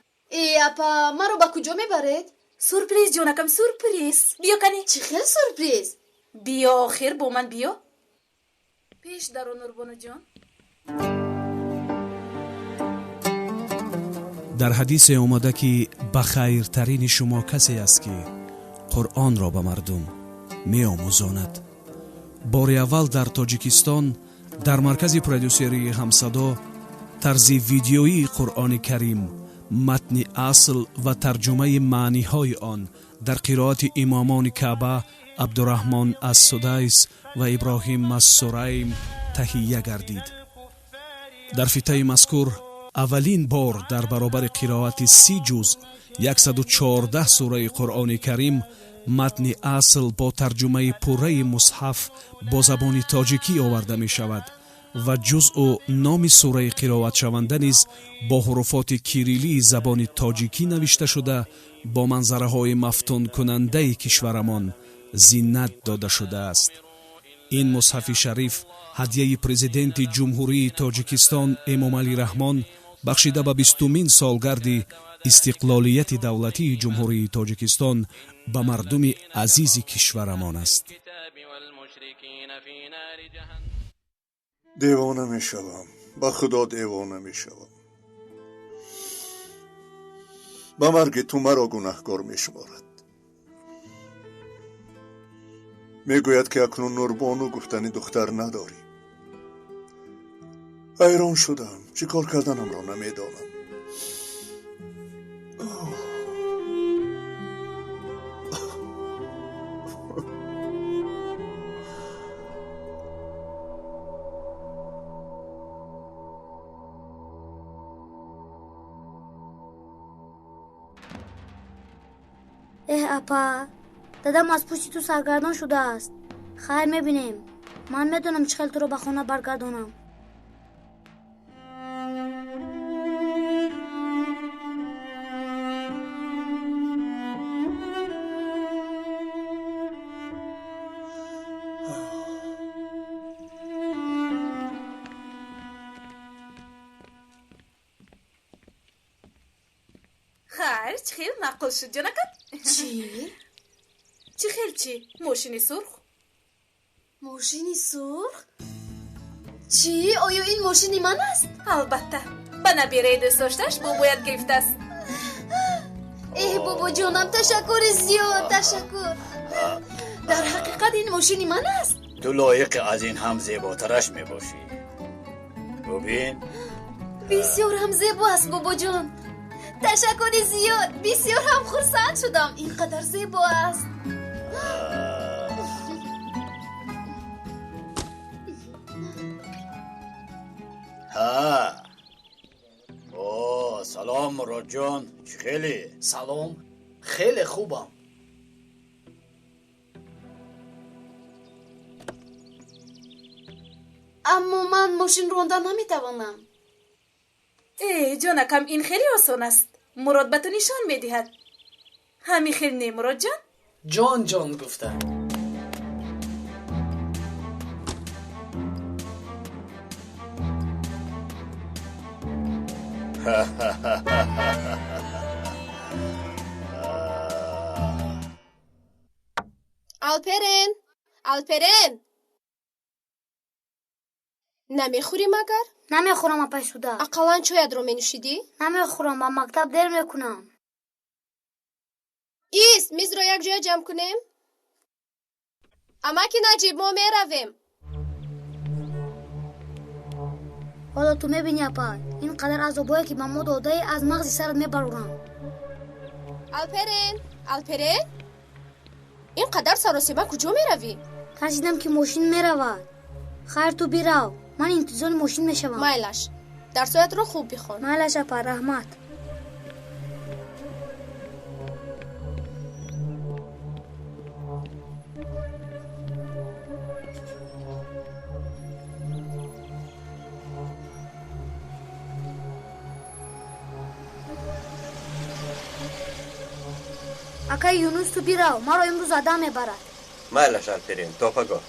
Апа, маро ба куҷо мебаред? Сюрприз, ҷонакам, сюрприз. Биё кани. Чӣ хел сюрприз? Биё, охир бо ман биё. Пеш даро, Нурбонуҷон. Дар ҳадисе омада, ки ба хайртарини шумо касе аст, ки Қуръонро ба мардум меомӯзонад. Бори аввал дар Тоҷикистон дар маркази продюсерии Ҳамсадо тарзи видеоии Қуръони Карим, матни асл ва тарҷумаи маъниҳои он дар қироати имомони Каъба Абдураҳмон ас-Судайс ва Иброҳим ас-Сурайм таҳия гардид. Дар фитаи мазкур аввалин бор дар баробари қироати 30 ҷузъ 114 сураи Қуръони Карим матни асл бо тарҷумаи пурраи мусҳаф бо забони тоҷикӣ оварда мешавад ва ҷузъу номи сураи қироатшаванда низ бо ҳуруфоти кириллии забони тоҷикӣ навишта шуда, бо манзараҳои мафтункунандаи кишварамон зинат дода шудааст. Ин мусҳафи шариф ҳадияи президенти Ҷумҳурии Тоҷикистон Эмомалӣ Раҳмон бахшида ба 20-умин солгарди истиқлолияти давлатии Ҷумҳурии Тоҷикистон ба мардуми азизи кишварамон аст. Девона мешавам, ба худо девона мешавам. Ба марги ту маро гунаҳкор мешуморад. Мегӯяд, ки акнун Нурбону гуфтани духтар надорӣ. Ҳайрон шудам, чӣ кор карданамро намедонам. Эҳ, апа, дадам аз пушти ту саргардон шудааст. Хайр, мебинем. Ман медонам, чӣ хел туро ба хона баргардонам. Хайр, чӣ хел маъқул шуд, ҷонакам? Чӣ? Чӣ хел чӣ? Мошини сурх? Мошини сурх? Чӣ? Оё ин мошини ман аст? Албатта. Ба набираи дӯстдоштааш бобоят гирифтааст. Эҳ, бобоҷонам, ташаккури зиёд, ташаккур. Дар ҳақиқат ин мошини ман аст? Ту лоиқи аз ин ҳам зеботараш мебошӣ. Бубин. Бисёр ҳам зебо аст, бобоҷон. Ташаккури зиёд, бисёр ҳам хурсанд шудам. Ин қадар зебо аст. Ҳа. О, салом, Муродҷон, чӣ хеле? Салом, хеле хубам. Аммо ман мошин ронда наметавонам. Ҷонакам, ин хеле осон аст. Мурод ба ту нишон медиҳад. Ҳамин хел не, Муродҷон? Ҷон ҷон гуфта. Алперен, Алперен, намехӯрӣ магар? Намехӯрам, апай Суда. Ақаллан чоятро менӯшидӣ? Намехӯрам, ба мактаб дер мекунам. Ист, мизро якҷоя ҷамъ кунем. Амаки Наҷиб, мо меравем. Ҳоло ту мебинӣ, апа, ин қадар азобҳое ки ба мо додаӣ, аз мағзи сарат мебарорам. Алперен, Алперен, ин қадар саросима куҷо меравӣ? Тарсидам, ки мошин меравад. Хайр, ту бирав, ман интизори мошин мешавам. Майлаш, дарсҳоятро хуб бихон. Майлаш, апа, раҳмат. Акаи Юнус, ту бирав, маро имрӯз адам мебарад. Майлаш, Алперен, то пагоҳ.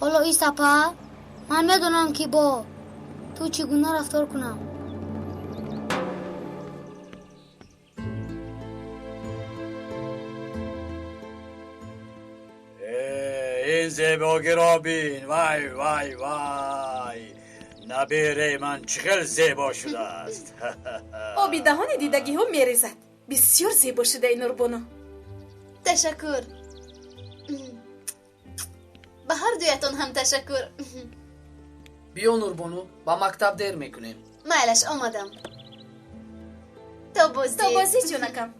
Ҳоло ист, апа, ман медонам, ки бо ту чӣ гуна рафтор кунам. Ин зебогиро бин! Вай, вай, вай, набераи ман чӣ хел зебо шудааст! Оби даҳони дидагиҳо мерезад. Бисёр зебо шудаи, Нурбону. Ташаккур, ба ҳар дуятон ҳам ташаккур. Биё, Нурбону, ба мактаб дер мекунем. Майлаш, омадам. То бозӣ. То бозӣ, ҷонакам.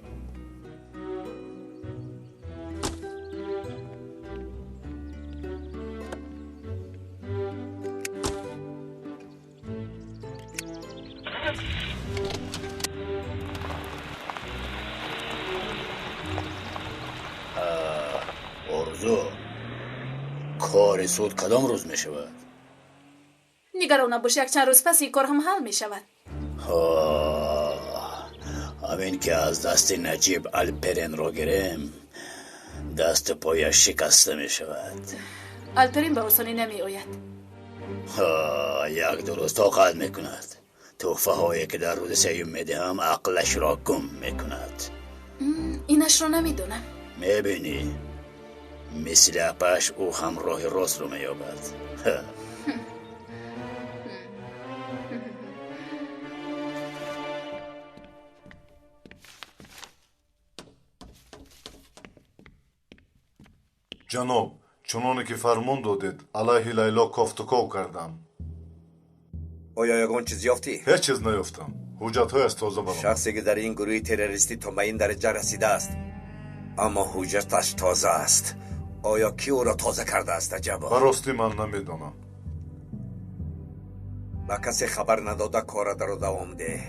Орзу, кори суд кадом рӯз мешавад? Нигарон набош, якчанд рӯз пас ин кор ҳам ҳал мешавад. Ҳамин ки аз дасти Наҷиб Алперенро гирем, дасту пояш шикаста мешавад. Алперен ба осонӣ намеояд. Як ду рӯз тоқат мекунад. Тӯҳфаҳое ки дар рӯзи сеюм медиҳам, ақлашро гум мекунад. Инашро намедонам. Мебинӣ, мисли апаш ӯ ҳам роҳи ростро меёбад. Ҷаноб, чуноне ки фармон додед, алайҳи Лайло кофтуков кардам. Оё ягон чиз ёфтӣ? Ҳеҷ чиз наёфтам. Ҳуҷҷатҳояш тоза баромад. Шахсе ки дар ин гурӯҳи террористӣ то ба ин дараҷа расидааст, аммо ҳуҷҷаташ тоза аст. Оё кӣ ӯро тоза кардааст, аҷабо? Ба ростӣ ман намедонам. Ба касе хабар надода кора даро давом деҳ.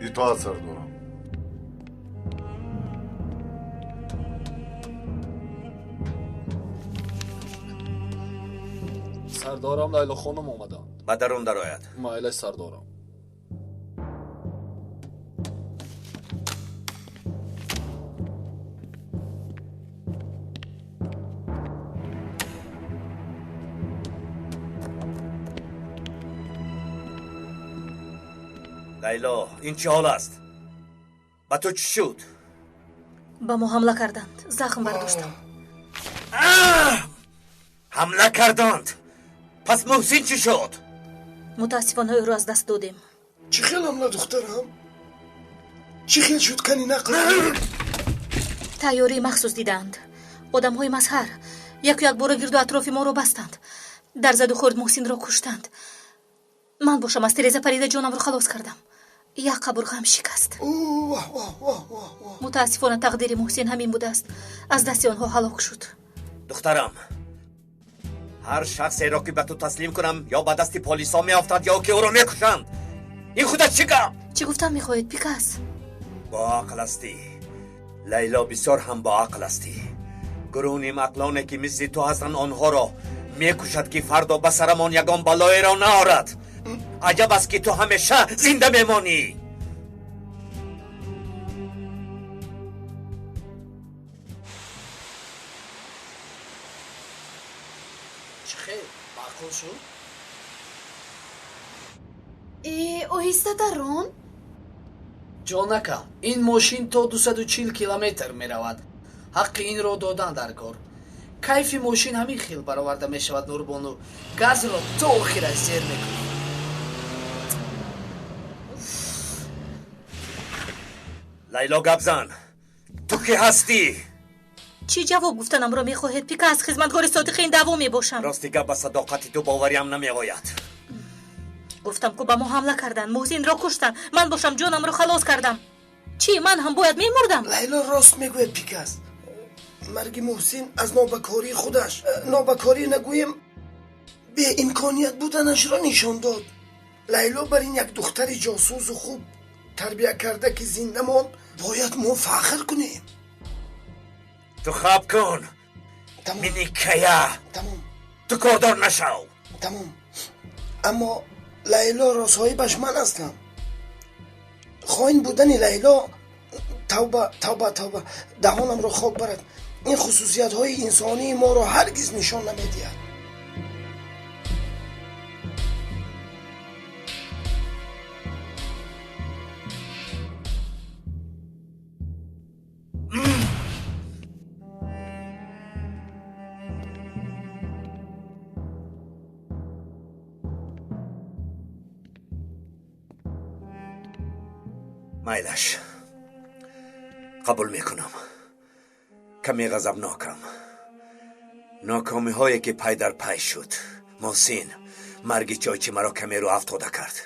Итоат, сардорам. Сардорам, Лайло хонум омаданд. Ба дарун дарояд. Майлаш, сардорам. Лайло, ин чӣ ҳол аст? Ба ту чӣ шуд? Ба мо ҳамла карданд, захм бардоштам. Ҳамла карданд? Пас Муҳсин чӣ шуд? Мутаассифона, ӯро аз даст додем. Чӣ хел ҳамла, духтарам? Чӣ хел шуд, кани нақл? Тайёрии махсус дидаанд одамҳои мазҳар. Яку якбора гирду атрофи моро бастанд, дар заду хӯрд Муҳсинро куштанд. Ман бошам, аз тереза парида ҷонамро халос кардам. Як қабурғаам шикаст. Мутаассифона, тақдири Муҳсин ҳамин будааст, аз дасти онҳо ҳалок шуд. Духтарам, ҳар шахсеро ки ба ту таслим кунам, ё ба дасти полисҳо меафтад, ё ки ӯро мекушанд. Ин худат чӣ гап? Чӣ гуфтан мехоҳед, Пикас? Боақл ҳастӣ, Лайло, бисёр ҳам боақл ҳастӣ. Гурӯҳи нимақлоне ки мисли ту ҳастанд, онҳоро мекушад, ки фардо ба сарамон ягон балоеро наорад. Аҷаб аст, ки ту ҳамеша зинда мемонӣ. Чӣ хел, маъқул шуд? Э, оҳистатар рон. Ҷонакам, ин мошин то 240 километр меравад. Ҳаққи инро додан дар кор. Кайфи мошин ҳамин хел бароварда мешавад, Нурбону. Газро то охираш зер мекунӣ. Лайло, гап зан, ту кӣ ҳастӣ? Чӣ ҷавоб гуфтанамро мехоҳед, Пикас? Хизматгори содиқи ин даъво мебошам. Рости гап, ба садоқати ту бовариам намеояд. Гуфтам, ку ба мо ҳамла карданд, Муҳсинро куштанд, ман бошам ҷонамро халос кардам. Чӣ, ман ҳам бояд мемурдам? Лайло рост мегӯяд, Пикас. Марги Муҳсин аз нобакории худаш, нобакорӣ нагӯем, беимконият буданашро нишон дод. Лайло бар ин як духтари ҷосусу хуб тарбия карда, ки зинда монд, бояд мо фахр кунем. Ту хаб кун, миникая. Тамом. Ту кордор нашав. Тамом, аммо Лайлоро соҳибаш ман ҳастам. Хоин будани Лайло, тавба, тавба, тавба, даҳонамро хок барад, ин хусусиятҳои инсонии моро ҳаргиз нишон намедиҳад. Майлаш, қабул мекунам, каме ғазабнокам. Нокомиҳое ки пай дар пай шуд, Муҳсин, марги чойчи маро каме рӯ афтода кард.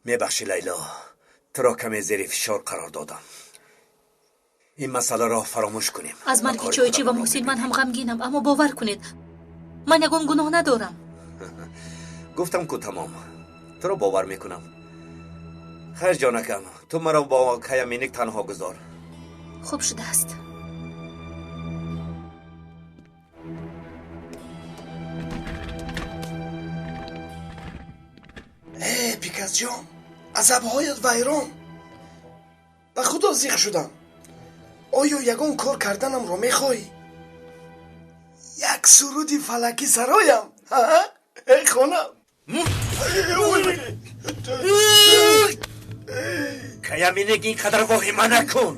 Мебахшӣ, Лайло, туро каме зери фишор қарор додам. Ин масъаларо фаромӯш кунем. Аз марги чойчӣ ва Муҳсин ман ҳам ғамгинам, аммо бовар кунед, ман ягон гуноҳ надорам. Гуфтам ку, тамом, туро бовар мекунам. Хайр, ҷонакам, ту маро бо Каяминик танҳо гузор. Хуб шудааст. Э, Пикасҷон, асабҳоят вайрон. Ба худо, зиқ шудам. Оё ягон кор карданамро мехоҳӣ? Як суруди фалакӣ сароям? Э, хонам. Каяминик, ин қадар воҳима накун.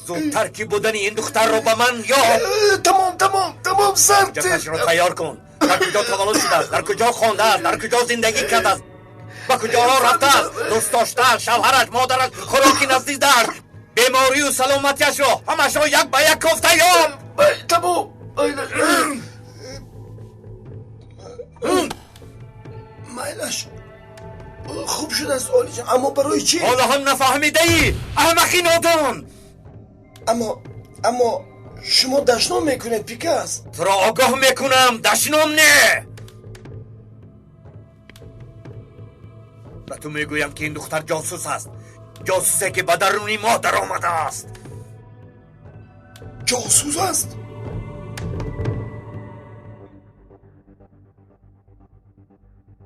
Зудтар ки будани ин духтарро ба ман ёб. Тамом, тамом, тамом, сар. Ҳуҷҷаташро тайёр кун. Дар куҷо таваллуд шудааст, дар куҷо хондааст, дар куҷо зиндагӣ кардааст, ба куҷоҳо рафтааст, дӯстдоштааш, шавҳараш, модараш, хӯроки наздидааш, беморию саломатиашро, ҳамашро як ба як кофта ёб. Тамом, майлаш, хуб шудааст, олиҷон, аммо барои чӣ? Ҳоло ҳам нафаҳмидаӣ, аҳмақи нодон. Аммо шумо дашном мекунед, Пикас. Туро огоҳ мекунам, дашном не. Ба ту мегӯям, ки ин духтар ҷосус аст, ҷосусе ки ба даруни мо даромадааст. Ҷосус аст?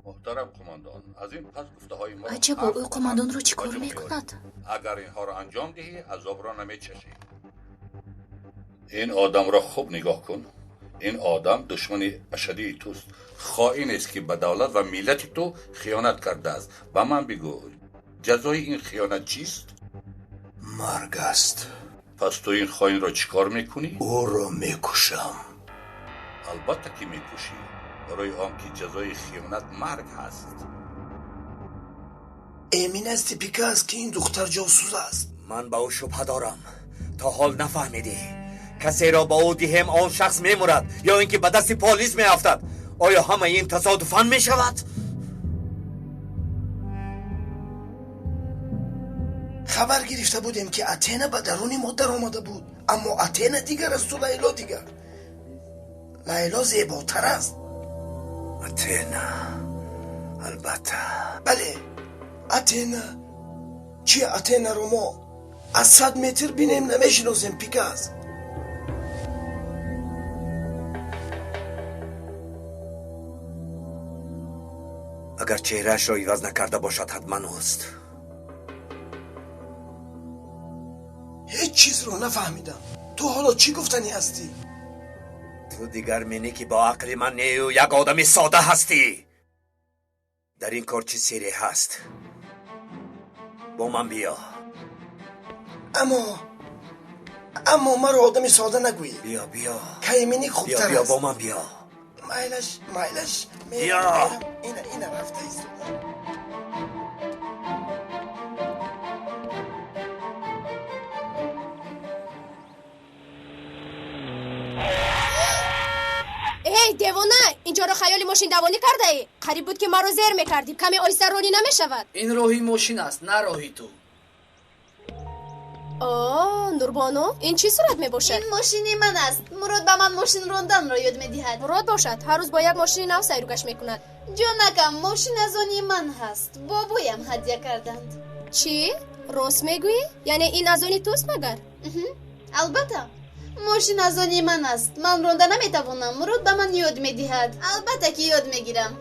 Муҳтарам қумондон, аз ин пас гуфтаҳои мо Аҷабо, ӯ қумондонро чӣ кор мекунад? Агар инҳоро анҷом диҳӣ, азобро намечашӣ. Ин одамро хуб нигоҳ кун. Ин одам душмани ашадии туст, хоинест, ки ба давлат ва миллати ту хиёнат кардааст. Ба ман бигӯ, ҷазои ин хиёнат чист? Марг аст. Пас ту ин хоинро чӣ кор мекунӣ? Ӯро мекушам. Албатта ки мекушӣ, барои он ки ҷазои хиёнат марг ҳаст. Эмин ҳасти, Пикас, ки ин духтар ҷосус аст? Ман ба ӯ шубҳа дорам. То ҳол нафаҳмидӣ? Касеро ба ӯ диҳем, он шахс мемурад ё ин ки ба дасти полис меафтад. Оё ҳамаи ин тасодуфан мешавад? Хабар гирифта будем, ки Атена ба даруни мо даромада буд, аммо Атена дигар асту Лайло дигар. Лайло зеботар аст. Атена, албатта. Бале, Атена. Чи, Атенаро мо аз 100 метр бинем, намешиносем, Пикас. Агар чеҳраашро иваз накарда бошад, ҳатман ӯст. Ҳеҷ чизро нафаҳмидам. Ту ҳоло чӣ гуфтанӣ ҳастӣ? Ту дигар менӣ, ки бо ақли ман нею як одами сода ҳастӣ. Дар ин кор чӣ сирре ҳаст? Бо ман биё. Аммо маро одами сода нагӯӣ. Биё, биё. Кайминик хубтар биё, аст. Бо ман биё. Майлаш, майлаш. Биё. Ина, ина рафта истода. Эй, девона, инҷоро хаёли мошиндавонӣ кардаӣ? Қариб буд ки маро зер мекардӣ. Каме оҳиста ронӣ намешавад. Ин роҳи мошин аст, на роҳи ту. О, Нурбону, ин чӣ сурат мебошад? Ин мошини ман аст. Мурод ба ман мошин ронданро ёд медиҳад. Мурод бошад, ҳар рӯз бо як мошини нав сайру гашт мекунад. Ҷонакам, мошин аз они ман ҳаст. Бобоям ҳадя карданд. Чӣ? Рост мегӯӣ? Яъне ин аз они туст магар? Албатта. Мошин аз они ман аст. Ман ронда наметавонам. Мурод ба ман ёд медиҳад. Албатта ки ёд мегирам.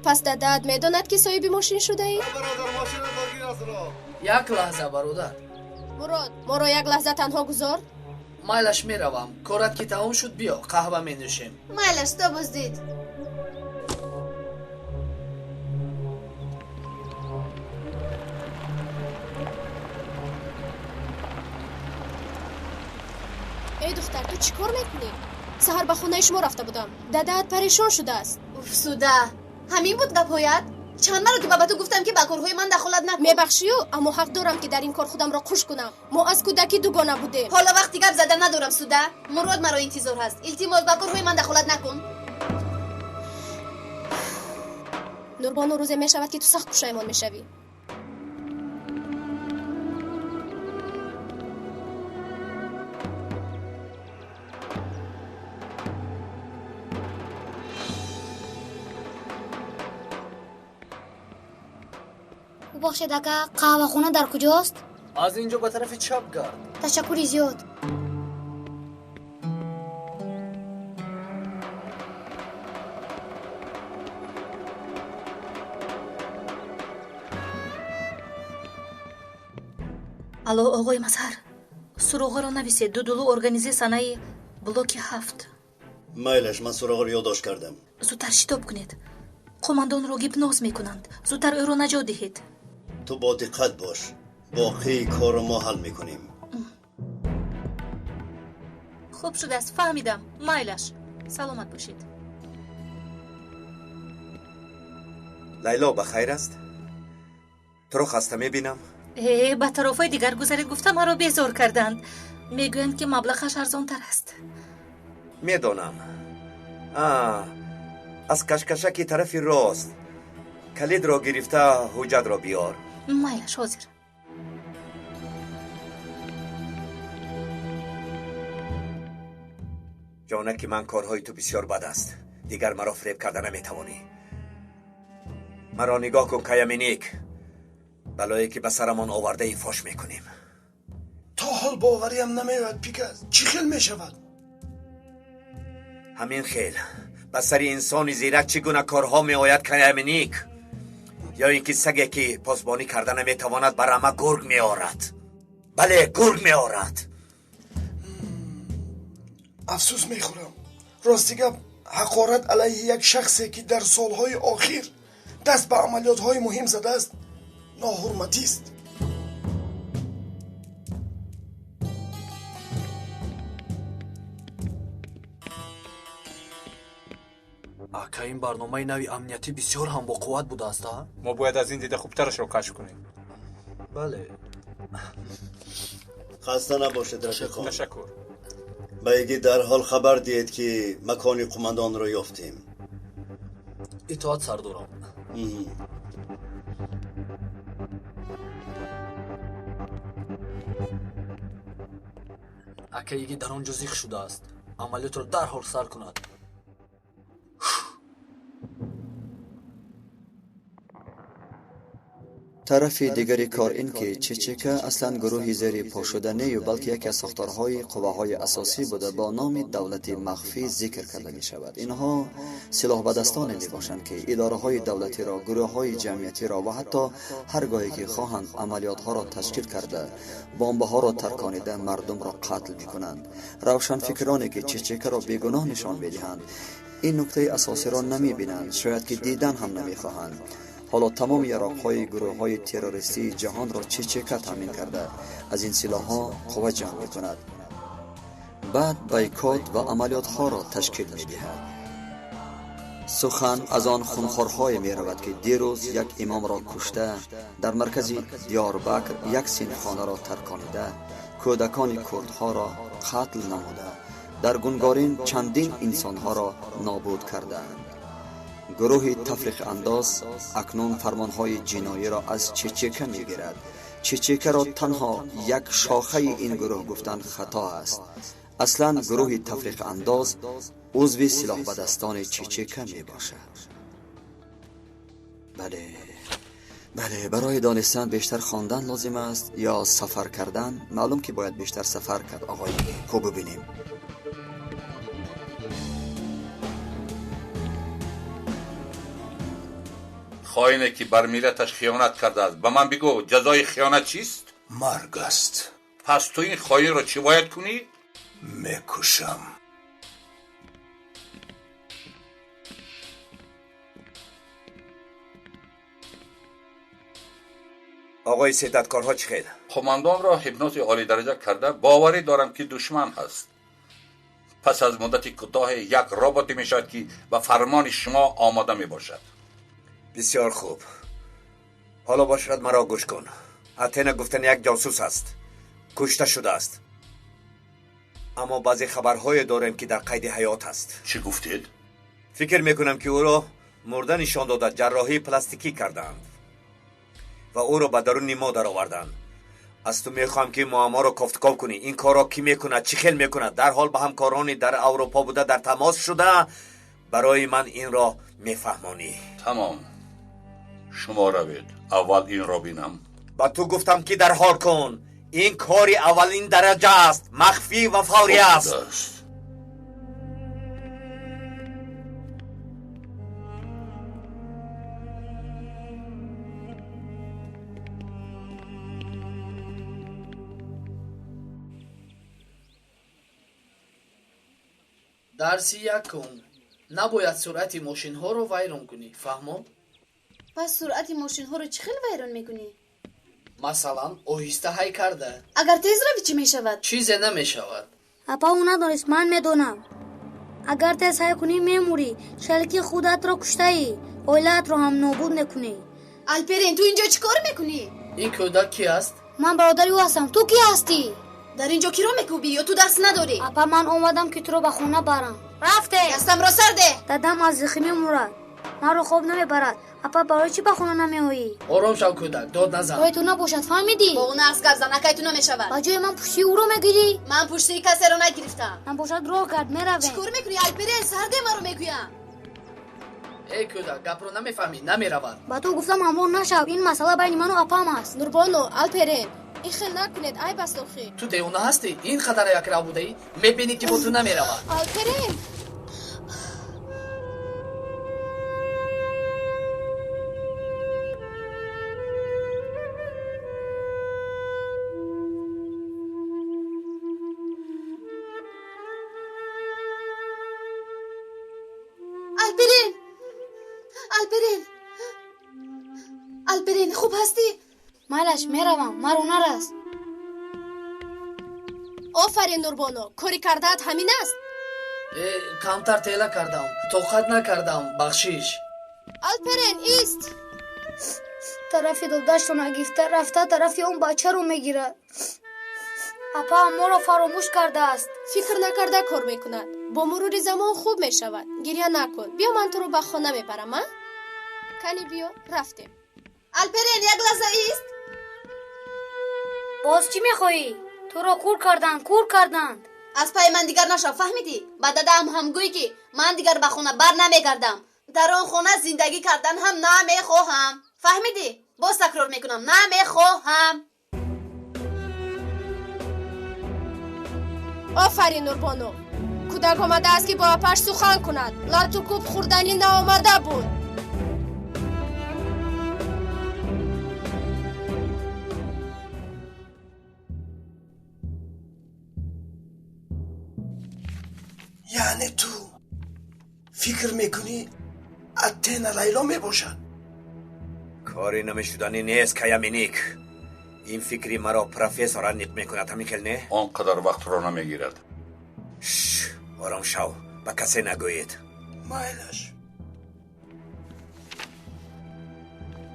Пас дадаат медонад ки соҳиби мошин шудаӣ? Як лаҳза, бародар. Мурод, моро як лаҳза танҳо гузор. Майлаш, меравам. Корат ки тамом шуд, биё, қаҳва менӯшем. Майлаш, то боздид. Эй духтар, ту чӣ кор мекунӣ? Саҳар ба хонаи шумо рафта будам. Дадаат парешон шудааст. Уфсуда, ҳамин буд гапҳоят? Чанд маротиба ба ту гуфтам ки ба корҳои ман дахолат накун. Мебахшию, аммо ҳақ дорам ки дар ин кор худамро қуш кунам. Мо аз кӯдакӣ дугона будем. Ҳоло вақти гап зада надорам, Суда. Мурод маро интизор ҳаст. Илтимос, ба корҳои ман дахолат накун. Нурбону, рӯзе мешавад ки ту сахт пушаймон мешавӣ. Бубахшед ака, қаҳвахона дар куҷост? Аз инҷо ба тарафи чап гард. Ташаккури зиёд. Алло, оғои Мазҳар, суроғаро нависед. Дудулу организе санаи блоки 7. Майлаш, ман суроғаро ёддошт кардам. Зудтар шитоб кунед. Қомандонро гипноз мекунанд. Зудтар ӯро наҷот диҳед. Ту бо диққат бош. Боқии корро мо ҳал мекунем. Хуб шудааст, фаҳмидам. Майлаш, саломат бошед. Лайло, ба хайр аст? Туро хаста мебинам. Э, ба тарофҳои дигар гузаред гуфта маро безор карданд. Мегӯянд ки маблағаш арзонтар аст. Медонам. Аз кашкашаки тарафи рост калидро гирифта ҳуҷҷатро биёр. Майлаш, ҳозир. Ҷонаки ман, корҳои ту бисёр бад аст. Дигар маро фиреб карда наметавонӣ. Маро нигоҳ кун, Каяминик. Балое ки ба сарамон овардаи фош мекунем. То ҳол бовариам намеояд, Пикас. Чӣ хел мешавад? Ҳамин хел. Ба сари инсони зирак чӣ гуна корҳо меояд, Каяминик? Ё ин ки саге ки посбонӣ карда наметавонад, ба рама гург меорад. Бале, гург меорад. Афсӯс мехӯрам. Рости гап, ҳақорат алайҳи як шахсе ки дар солҳои охир даст ба амалиётҳои муҳим задааст, ноҳурматист. Ака, ин барномаи нави амниятӣ бисёр ҳам боқувват будааст, а? Мо бояд аз ин дида хубтарашро кашф кунем. Бале. Хаста набошед, рафиқон. Ташаккур. Ба Иги дарҳол хабар диҳед ки макони қумандонро ёфтем. Итоат, сардорам. Ака, Иги дар он ҷо зиқ шудааст. Амалиётро дарҳол сар кунад. Тарафи дигари кор ин ки ЧЧК аслан гурӯҳи зери по шуда нею, балки яке аз сохторҳои қувваҳои асосӣ буда, бо номи давлати махфӣ зикр карда мешавад. Инҳо силоҳбадастоне мебошанд ки идораҳои давлатиро, гурӯҳҳои ҷамъиятиро ва ҳатто ҳар гоҳе ки хоҳанд амалиётҳоро ташкил карда, бомбаҳоро тарконида мардумро қатл мекунанд. Равшанфикроне ки ЧЧКро бегуноҳ нишон медиҳанд, ин нуктаи асосиро намебинанд, шояд ки дидан ҳам намехоҳанд. Ҳоло тамоми яроқҳои гурӯҳҳои террористии ҷаҳонро ЧЧК таъмин карда, аз ин силоҳҳо қувва ҷамъ мекунад. Баъд бойкот ва амалиётҳоро ташкил медиҳад. Сухан аз он хунхорҳое меравад ки дирӯз як имомро кушта, дар маркази Диёрбакр як синфхонаро тарконида, кӯдакони курдҳоро қатл намуда, Дар Гунгарин чандин инсонҳоро нобуд кардаанд. Гурӯҳи тафриқаандоз акнун фармонҳои ҷиноиро аз Чечека мегирад. Чечекаро танҳо як шохаи ин гурӯҳ гуфтан хато аст. Аслан гурӯҳи тафриқаандоз узви силоҳбадастони Чечека мебошад. Бале, бале, барои донистан бештар хондан лозим аст ё сафар кардан. Маълум ки бояд бештар сафар кард, оғои. Хуб, бибинем. Хоине ки бар миллаташ хиёнат кардааст, ба ман бигӯ, ҷазои хиёнат чист? Марг аст. Пас ту ин хоинро чӣ бояд кунӣ? Мекушам. Оғои седаткорҳо чӣ хел? Қумандонро ҳипнози олидараҷа карда, боварӣ дорам ки душман ҳаст. Пас аз муддати кӯтоҳе як роботе мешавад, ки ба фармони шумо омода мебошад. Бисёр хуб. Ҳоло бошад, маро гӯш кун. Атена гуфтани як ҷосус аст, кушта шудааст, аммо баъзе хабарҳое дорем, ки дар қайди ҳаёт аст. Чӣ гуфтед? Фикр мекунам, ки ӯро мурда нишон дода, ҷарроҳии пластикӣ кардаанд ва ӯро ба даруни мо дароварданд. Аз ту мехоҳам, ки муамморо кофтков кунӣ. Ин корро кӣ мекунад, чӣ хел мекунад? Дарҳол ба ҳамкорони дар Аврупо буда дар тамос шуда, барои ман инро мефаҳмонӣ. Тамом, шумо равед, аввал инро бинам. Ба ту гуфтам, ки дарҳол кун. Ин кори аввалин дараҷа аст, махфӣ ва фаврӣ аст. Дарси якум: набояд суръати мошинҳоро вайрон кунӣ, фаҳмо? Пас суръати мошинҳоро чӣ хел вайрон мекунӣ? Масалан, оҳиста ҳай карда. Агар тез равӣ, чӣ мешавад? Чизе намешавад. Апа, ӯ надонист, ман медонам. Агар тез ҳай кунӣ, мемурӣ. Шалки худатро куштаӣ, оилаатро ҳам нобуд мекунӣ. Алперен, ту инҷо чӣ кор мекунӣ? Ин кӯдак ки аст? Ман бародари ӯ ҳастам. Ту кӣ ҳастӣ? Дар инҷо киро мекӯбӣ ё ту дарс надорӣ? Апа, ман омадам, ки туро ба хона барам. Рафте. Дастамро сар деҳ. Дадам аз зихӣ мемурад, маро хоб намебарад. Апа, барои чӣ ба хона намеоӣ? Ором шав, кӯдак, дод назан. Рои ту набошад, фаҳмидӣ? Бо ӯ нағз гап зан, акай ту намешавад. Ба ҷои ман пуштии ӯро мегирӣ? Ман пуштии касеро нагирифтам. Набошад, роҳ кард, меравем. Чӣ кор мекунӣ, Алперен? Сар деҳ маро, мегӯям. Эй кӯдак, гапро намефаҳмӣ, намеравад. Ба ту гуфтам, ҳамроҳ нашав. Ин масъала байни ману апам аст. Нурбону, Алперен, ин хел накунед, айб аст охир. Ту девона ҳастӣ? Ин қадар якрав будаӣ, мебинӣ, ки бо ту намеравад. Алперен! Алперен, Алперен, Алперен, хуб ҳастӣ? Майлаш, меравам, маро нарас. Офарин, Нурбону, кори кардаат ҳамин аст? Камтар тела кардам, тоқат накардам, бахшиш. Алперен, ист! Тарафи додашро нагирифта, рафта тарафи он бачаро мегирад. Апа моро фаромӯш кардааст. Фикр накарда кор мекунад. Бо мурури замон хуб мешавад. Гирья накун. Биё, ман туро ба хона мебарам, а? Кани, биё, рафтем. Алперен, як лаҳза ист. Боз чӣ мехоҳӣ? Туро кур карданд, кур карданд. Аз пайи ман дигар нашав, фаҳмидӣ? Ба дадаам ҳам гӯй, ки ман дигар ба хона бар намегардам. Дар он хона зиндагӣ кардан ҳам намехоҳам, фаҳмидӣ? Боз такрор мекунам, намехоҳам. Офарин, Нурбону, кӯдак омадааст, ки бо апаш сухан кунад. Лату кӯб хӯрданӣ наомада буд. Яъне ту фикр мекунӣ, Атена Лайло мебошад? Кори намешуданӣ нест, Каяминик. Ин фикри маро профессор аниқ мекунад, ҳамин хел не? Он қадар вақтро намегирад. Шш, ором шав, ба касе нагӯед. Майлаш.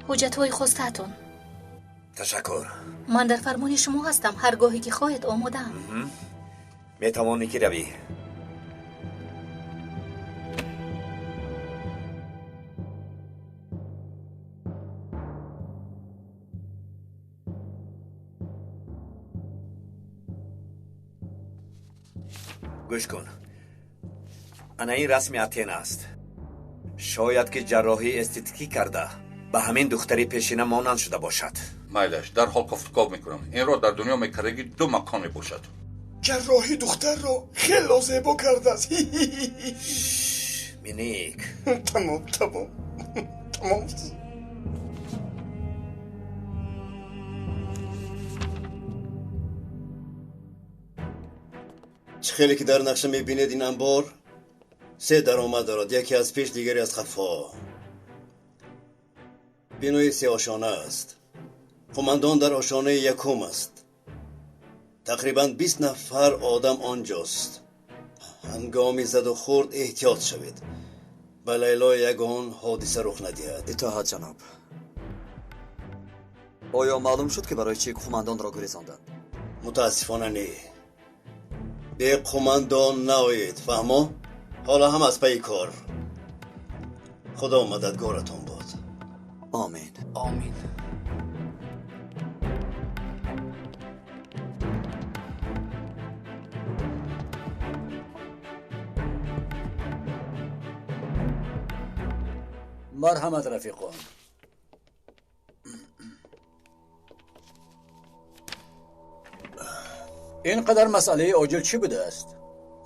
Ҳуҷҷатҳои хостаатон. Ташаккур. Ман дар фармони шумо ҳастам, ҳар гоҳе ки хоҳед, омодаам. Метавонӣ ки равӣ. Гӯш кун, ана ин расми Атена аст. Шояд ки ҷарроҳии эстетикӣ карда ба ҳамин духтари пешина монанд шуда бошад. Майлаш, дарҳол кофтуков мекунам. Инро дар дунё мекардагӣ ду макон мебошад. Ҷарроҳӣ духтарро хело зебо кардааст. Миник. Тамом, тамом, тамом. Чӣ хеле ки дар нақша мебинед, ин анбор се даромад дорад, яке аз пеш, дигаре аз қафо. Бинои сеошона аст. Қумандон дар ошонаи якум аст. Тақрибан 20 нафар одам онҷост. Ҳангоми заду хурд эҳтиёт шавед, ба Лайло ягон ҳодиса рух надиҳад. Итоат, ҷаноб. Оё маълум шуд, ки барои чӣ қумандонро гурезонданд? Мутаассифона, не. Бе қумандон наоед, фаҳмо? Ҳоло ҳам аз пайи кор. Худо мададгоратон бод. Омин. Омин. Марҳамат, рафиқон. Ин қадар масъалаи оҷил чӣ будааст?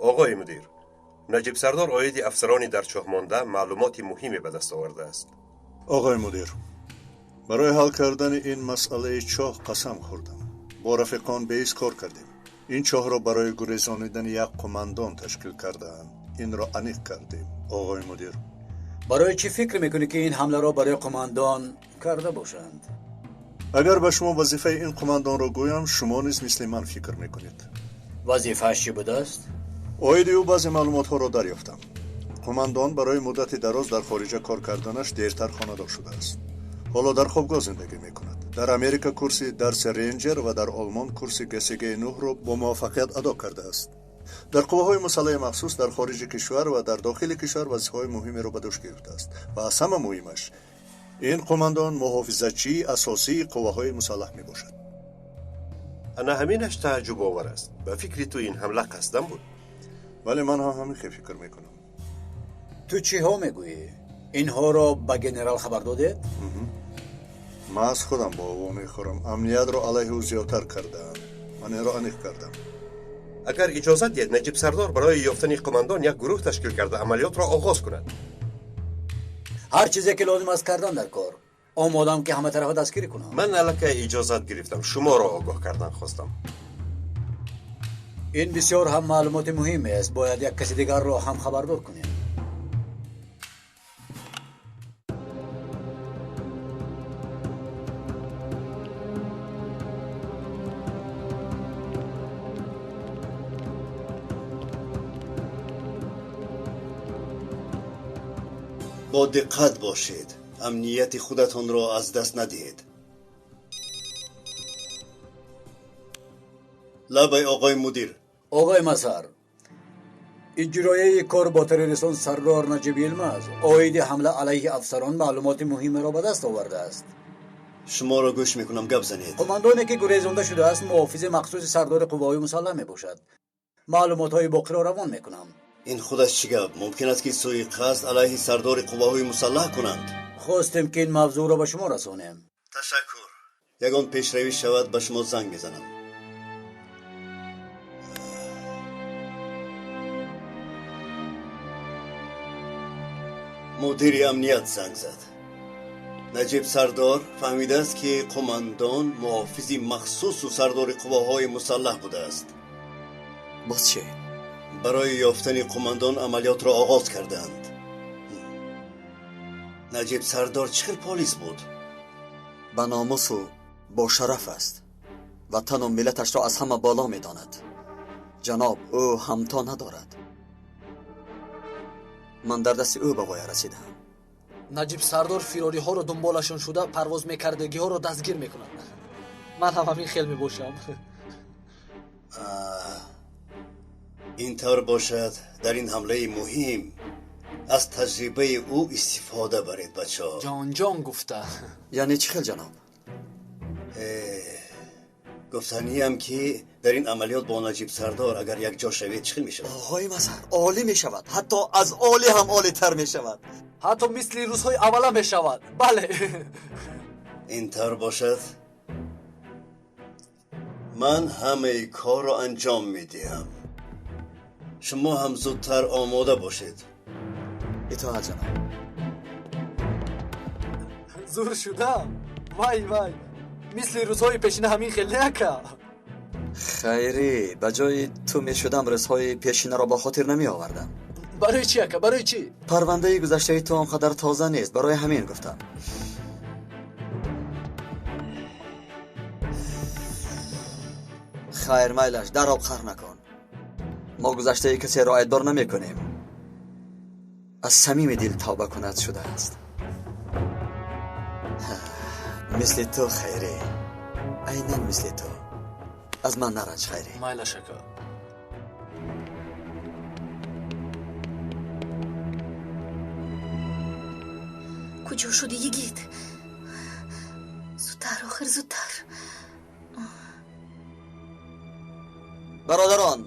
Оғои мудир, Наҷиб Сардор оиди афсарони дар чоҳ монда маълумоти муҳиме ба даст овардааст. Оғои мудир, барои ҳал кардани ин масъалаи чоҳ қасам хӯрдам. Бо рафиқон беист кор кардем. Ин чоҳро барои гурезонидани як қумандон ташкил кардаанд. Инро аниқ кардем, оғои мудир. Барои чӣ фикр мекунӣ, ки ин ҳамларо барои қумандон карда бошанд? Агар ба шумо вазифаи ин қумандонро гӯям, шумо низ мисли ман фикр мекунед. Вазифааш чӣ будааст? Оиди ӯ баъзе маълумотҳоро дарёфтам. Қумандон барои муддати дароз дар хориҷа кор карданаш дертар хонадор шудааст. Ҳоло дар хобгоҳ зиндагӣ мекунад. Дар Америка курси дарси ренҷер ва дар Олмон курси ГСГ 9-ро бо муваффақият адо кардааст. Дар қувваҳои мусаллаҳи махсус дар хориҷи кишвар ва дар дохили кишвар вазифаҳои муҳимеро ба дӯш гирифтааст ва аз ҳама муҳимаш, ин қумандон муҳофизатчии асосии қувваҳои мусаллаҳ мебошад. Ана ҳаминаш тааҷҷубовар аст. Ба фикри ту ин ҳамла қасдан буд? Бале, ман ҳам ҳамин хел фикр мекунам. Ту чиҳо мегӯӣ? Инҳоро ба генерал хабар додед? Ман аз худам бо ӯ мехӯрам. Амниятро алайҳи ӯ зиёдтар кардаам. Ман инро аниқ кардам. Агар иҷозат диҳед, Наҷиб Сардор барои ёфтани қумандон як гурӯҳ ташкил карда амалиётро оғоз кунад. Ҳар чизе ки лозим аст кардан дар кор. Омодам, ки ҳама тарафа дастгирӣ кунам. Ман аллакай иҷозат гирифтам, шуморо огоҳ кардан хостам. Ин бисёр ҳам маълумоти муҳимест. Бояд як каси дигарро ҳам хабардор кунем. Бо диққат бошед, амнияти худатонро аз даст надиҳед. Лабай, оғои мудир. Оғои Мазҳар, иҷроияи кор бо террористон Сардор Наҷиб Йилмаз оиди ҳамла алайҳи афсарон маълумоти муҳимеро ба даст овардааст. Шуморо гӯш мекунам, гап занед. Қумандоне ки гурезонда шудааст, муҳофизи махсуси сардори қувваҳои мусаллаҳ мебошад. Маълумотҳои боқиро равон мекунам. Ин худаш чӣ гап? Мумкин аст, ки суиқасд алайҳи сардори қувваҳои мусаллаҳ кунанд? Хостем, ки ин мавзӯъро ба шумо расонем. Ташаккур. Ягон пешравӣ шавад, ба шумо занг мезанам. Мудири амният занг зад. Наҷиб Сардор фаҳмидааст, ки қумандон муҳофизи махсусу сардори қувваҳои мусаллаҳ будааст. Боз чӣ? Барои ёфтани қумандон амалиётро оғоз карданд. Наҷиб Сардор чӣ хел полис буд? Ба номусу бо шараф аст. Ватану миллаташро аз ҳама боло медонад. Ҷаноб, ӯ ҳамто надорад. Ман дар дасти ӯ ба воя расидам. Наҷиб Сардор фирориҳоро дунболашон шуда, парвоз мекардагиҳоро дастгир мекунад. Ман ҳам ҳамин хел мебошам. Ин тавр бошад, дар ин ҳамлаи муҳим аз таҷрибаи ӯ истифода баред, бачаҳо. Ҷонҷон гуфта. Яъне чӣ хел, ҷаноб? Гуфтаниям ки дар ин амалиёт бо Наҷиб Сардор агар якҷо шавед чӣ хел мешавад? Оғои Мазҳар, олӣ мешавад, ҳатто аз олӣ ҳам олитар мешавад. Ҳатто мисли рӯзҳои аввала мешавад. Бале. Ин тавр бошад, ман ҳамаи корро анҷом медиҳам. Шумо ҳам зудтар омода бошед. Итоат ҷаноб. Зур шуда. Вай вай, мисли рӯзҳои пешина ҳамин хел не, ака? Хайрӣ, ба ҷои ту мешудам, рӯзҳои пешинаро ба хотир намеовардам. Барои чӣ, ака, барои чӣ? Парвандаи гузаштаи ту он қадар тоза нест, барои ҳамин гуфтам. Хайр, майлаш, дар об қаҳр накун. Мо гузаштаи касеро айбдор намекунем. Аз самими дил тавба кунад шудааст. Мисли ту, Хайрӣ, айнан мисли ту. Аз ман наранҷ, Хайрӣ. Майлаш, ака. Куҷо шуди, йигит? Зудтар, охир, зудтар. Бародарон,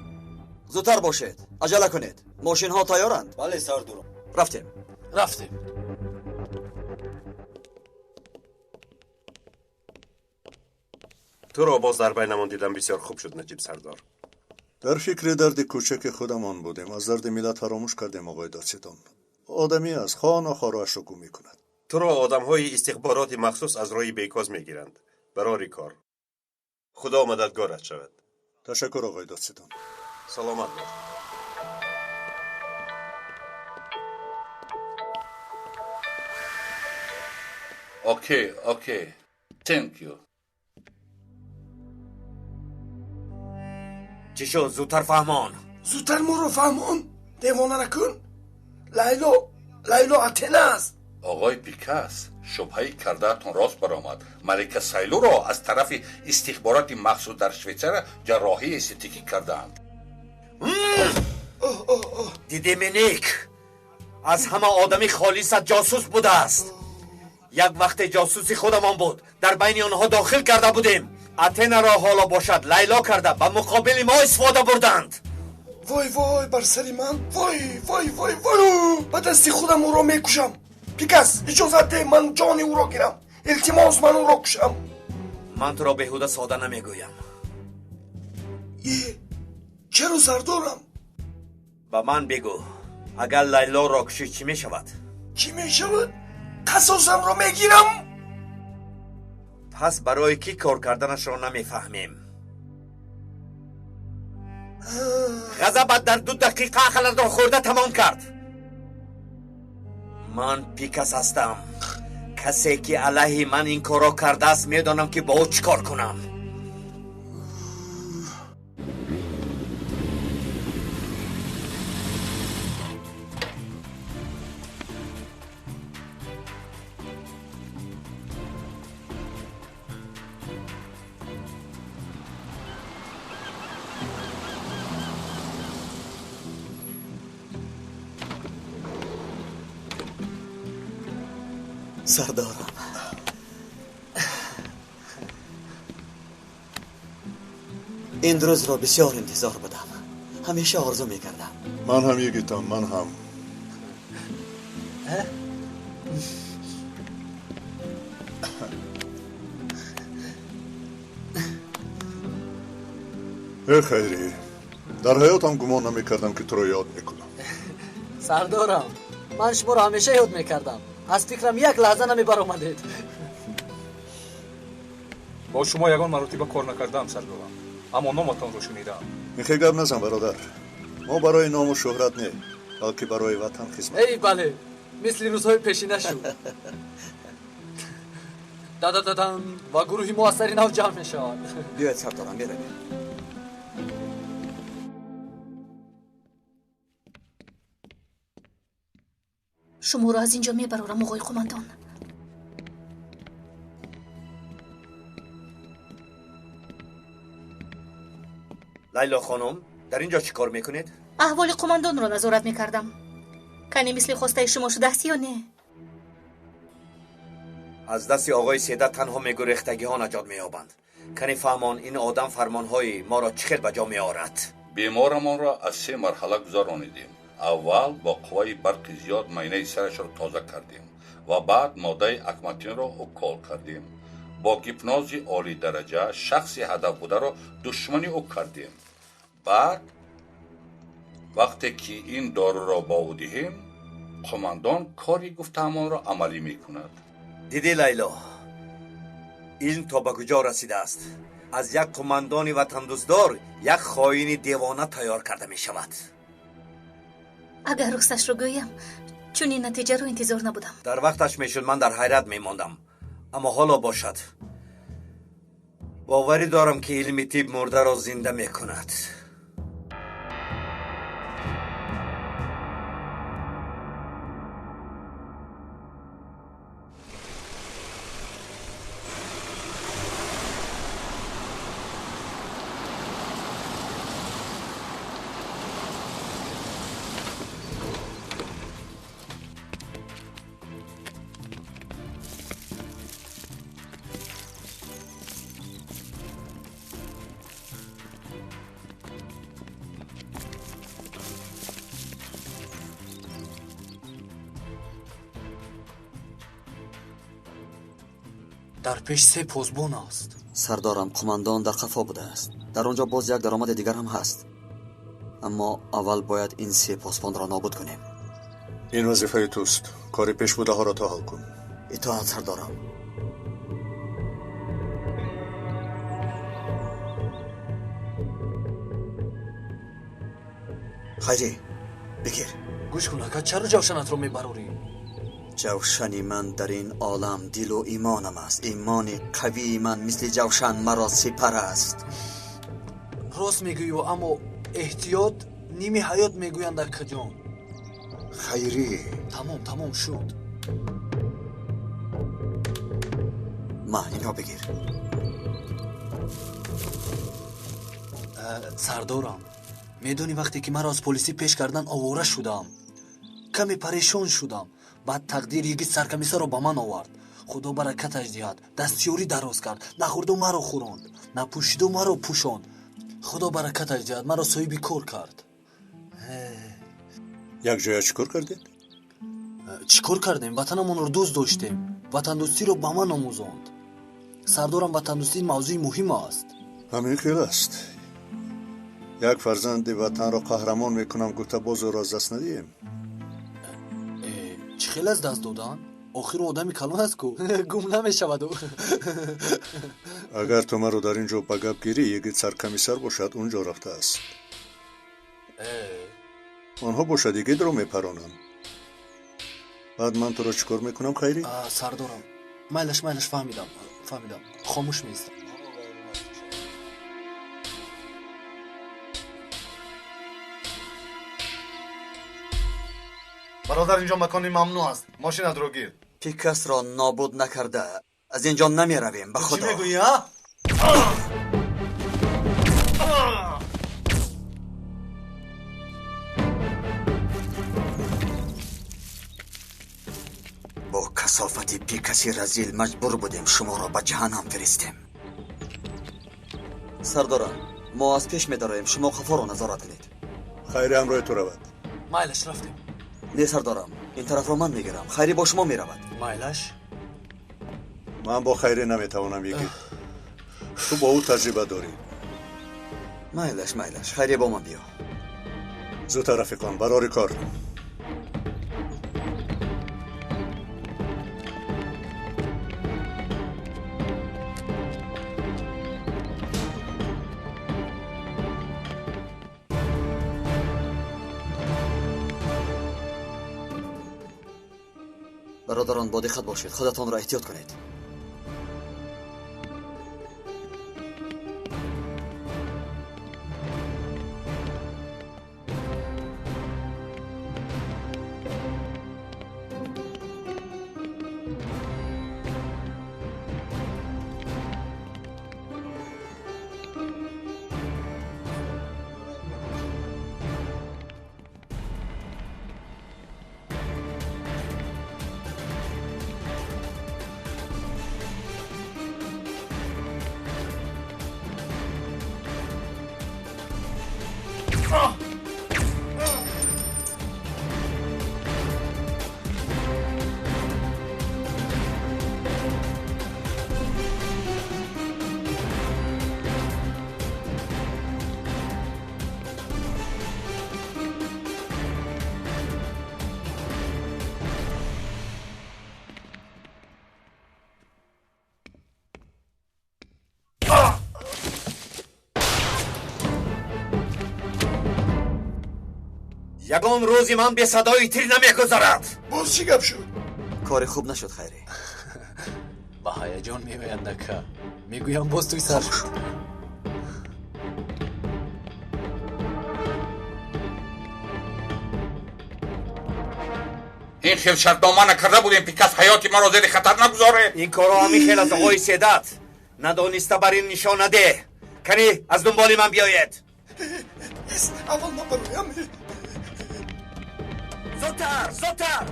зудтар бошед, аҷала кунед. Мошинҳо тайёранд? Бале, сардор. Рафтем. Рафтем. Туро боз дар байнамон дидам бисёр хуб шуд, Наҷиб Сардор. Дар фикри дарди кӯчаки худамон будем, аз дарди миллат фаромӯш кардем, оғои додситон. Одамӣ аст, хоҳ нохоҳ роҳашро гум мекунад. Туро одамҳои истихбороти махсус аз роҳи бекоз мегиранд. Барори кор. Худо мададгорат шавад. Ташаккур, оғои додситон. Саломат бош. Okay, okay. Thank you. Чӣ шуд? Зудтар фаҳмон. Зудтар моро фаҳмон. Девона накун. Лайло, Лайло Атена аст. Оғои Пикас, шубҳаи кардаатон рост баромад. Малика Сайлуро аз тарафи истихбороти махсус дар Швейтсария ҷарроҳии эстетикӣ кардаанд. Дидем, ник, аз ҳама одами холисат ҷосус будааст. Як вақте ҷосуси худамон буд, дар байни онҳо дохил карда будем. Атенаро ҳоло бошад Лайло карда ба муқобили мо истифода бурданд. Вой вой бар сари ман, вой вой вой вой, ба дасти худам ӯро мекушам. Пикас, иҷозат деҳ ман ҷони ӯро гирам. Илтимос, ман ӯро кушам. Ман туро беҳуда сода намегӯям. Е, чаро сардорам? Ба ман бигӯ, агар Лайлоро кушӣ чӣ мешавад? Чӣ мешавад? Қасосамро мегирам. Пас барои кӣ кор карданашро намефаҳмем. Ғазабат дар 2 дақиқа ақлатро хӯрда тамом кард. Ман Пикас ҳастам. Касе ки алайҳи ман ин корро кардааст, медонам ки бо ӯ чӣ кор кунам. Сардорам, ин рӯзро бисёр интизор будам, ҳамеша орзу мекардам. Ман ҳам, йигитам, ман ҳам. Э Хайрӣ, дар ҳаётам гумон намекардам ки туро ёд мекунам. Сардорам, ман шуморо ҳамеша ёд мекардам. Аз фикрам як лаҳза намебаромадед. Бо шумо ягон маротиба кор накардаам, сардорам, аммо номатонро шунидаам. Михе гап назан, бародар. Мо барои ному шӯҳрат не, балки барои ватан хизмат. Эй бале, мисли рӯзҳои пешина шуд. Дадададан ва гурӯҳи мо аз сари нав ҷамъ мешавад. Биёед, сардорам, меравем. Шуморо аз ин ҷо мебарорам, оғои қумандон. Лайло хонум, дар ин ҷо чӣ кор мекунед? Аҳволи қумандонро назорат мекардам. Кане мисли хостаи шумо шудааст ё не? Аз дасти оғои Седа танҳо мегурехтагиҳо наҷот меёбанд. Кани фаҳмон, ин одам фармонҳои моро чӣ хел ба ҷо меорад. Беморамонро аз се марҳала гузаронидем. Аввал бо қувваи барқи зиёд майнаи сарашро тоза кардем ва баъд моддаи акматинро укол кардем. Бо гипнози олидараҷа шахси ҳадаф бударо душмани ӯ кардем. Баъд вақте ки ин доруро ба ӯ диҳем, қумандон кори гуфтаамонро амалӣ мекунад. Дидӣ, Лайло, илм то ба куҷо расидааст? Аз як қумандони ватандӯстдор як хоини девона тайёр карда мешавад. Агар росташро гӯям, чунин натиҷаро интизор набудам. Дар вақташ мешуд ман дар ҳайрат мемондам, аммо ҳоло бошад. Боварӣ дорам, ки илми тиб мурдаро зинда мекунад. Дар пеш се посбон аст. Сардорам, қумандон дар қафо будааст. Дар он ҷо боз як даромади дигар ҳам ҳаст. Аммо аввал бояд ин се посбонро нобуд кунем. Ин вазифаи туст. Кори пешбудаҳоро то ҳал кун. Итоат, сардорам. Хайрӣ, бигир. Гӯш кун, ака, чаро ҷавшанатро мебарорӣ? Ҷавшани ман дар ин олам дилу имонам аст. Имони қавии ман мисли ҷавшан маро сипар аст. Рост мегӯӣ, аммо эҳтиёт ними ҳаёт мегӯянд, акаҷон. Хайрӣ. Тамом, тамом шуд. Ма, инҳо бигир. Сардорам, медонӣ вақте ки маро аз полисӣ пеш кардан овора шудам, каме парешон шудам. Баъд тақдир йигит саркамисаро ба ман овард. Худо баракаташ диҳад, дастёрӣ дароз кард, нахӯрду маро хӯронд, напӯшиду маро пӯшонд. Худо баракаташ диҳад, маро соҳиби кор кард. Як ҷоя чӣ кор кардед? Чӣ кор кардем? Ватанамонро дӯст доштем. Ватандӯстиро ба ман омӯзонд. Сардорам, ватандӯстӣ мавзӯи муҳим аст. Ҳамин хел аст. Як фарзанди ватанро қаҳрамон мекунам гуфта боз ӯро аз даст надиҳем. Чӣ хел аз даст додан? Охир одами калон аст ку, гум намешаваду. Агар ту маро дар ин ҷо ба гап гирӣ, йигит саркамисар бошад, он ҷо рафтааст. Онҳо бошад йигитро мепаронанд. Баъд ман туро чӣ кор мекунам, Хайрӣ? Сардорам, майлаш, майлаш, фаҳмидам, фаҳмидам, хомӯш меистам. Бародар, инҷо макони мамнӯъ аст. Мошинатро гир. Пикасро нобуд накарда аз инҷо намеравем, ба худо. Чӣ мегӯӣ, а? Бо касофати пикаси разил маҷбур будем шуморо ба ҷаҳаннам фиристем. Сардорам, мо аз пеш медароем, шумо қафоро назорат кунед. Хайри ҳамроҳи ту равад. Майлаш, рафтем. Не, сардорам, ин тарафро ман мегирам. Хайрӣ бо шумо меравад. Майлаш. Ман бо Хайрӣ наметавонам, йигит. Ту бо ӯ таҷриба дорӣ. Майлаш, майлаш, Хайрӣ бо ман биё. Зудтар, рафиқон, барори кор. Бародарон, бо диққат бошед, худатонро эҳтиёт кунед. Ягон рӯзи ман бе садои тир намегузарад. Боз чӣ гап шуд? Кори хуб нашуд, Хайрӣ. Ба ҳаяҷон меояд нака. Мегӯям боз тӯй сар шуд. Ин хел шартнома накарда будем, пикас ҳаёти маро зери хатар нагузоред. Ин корро ҳамин хел аз оғои седат. Надониста бар ин нишон надеҳ. Кани аз дунболи ман биёед. Аввал ман бароям. Зудтар, зудтар!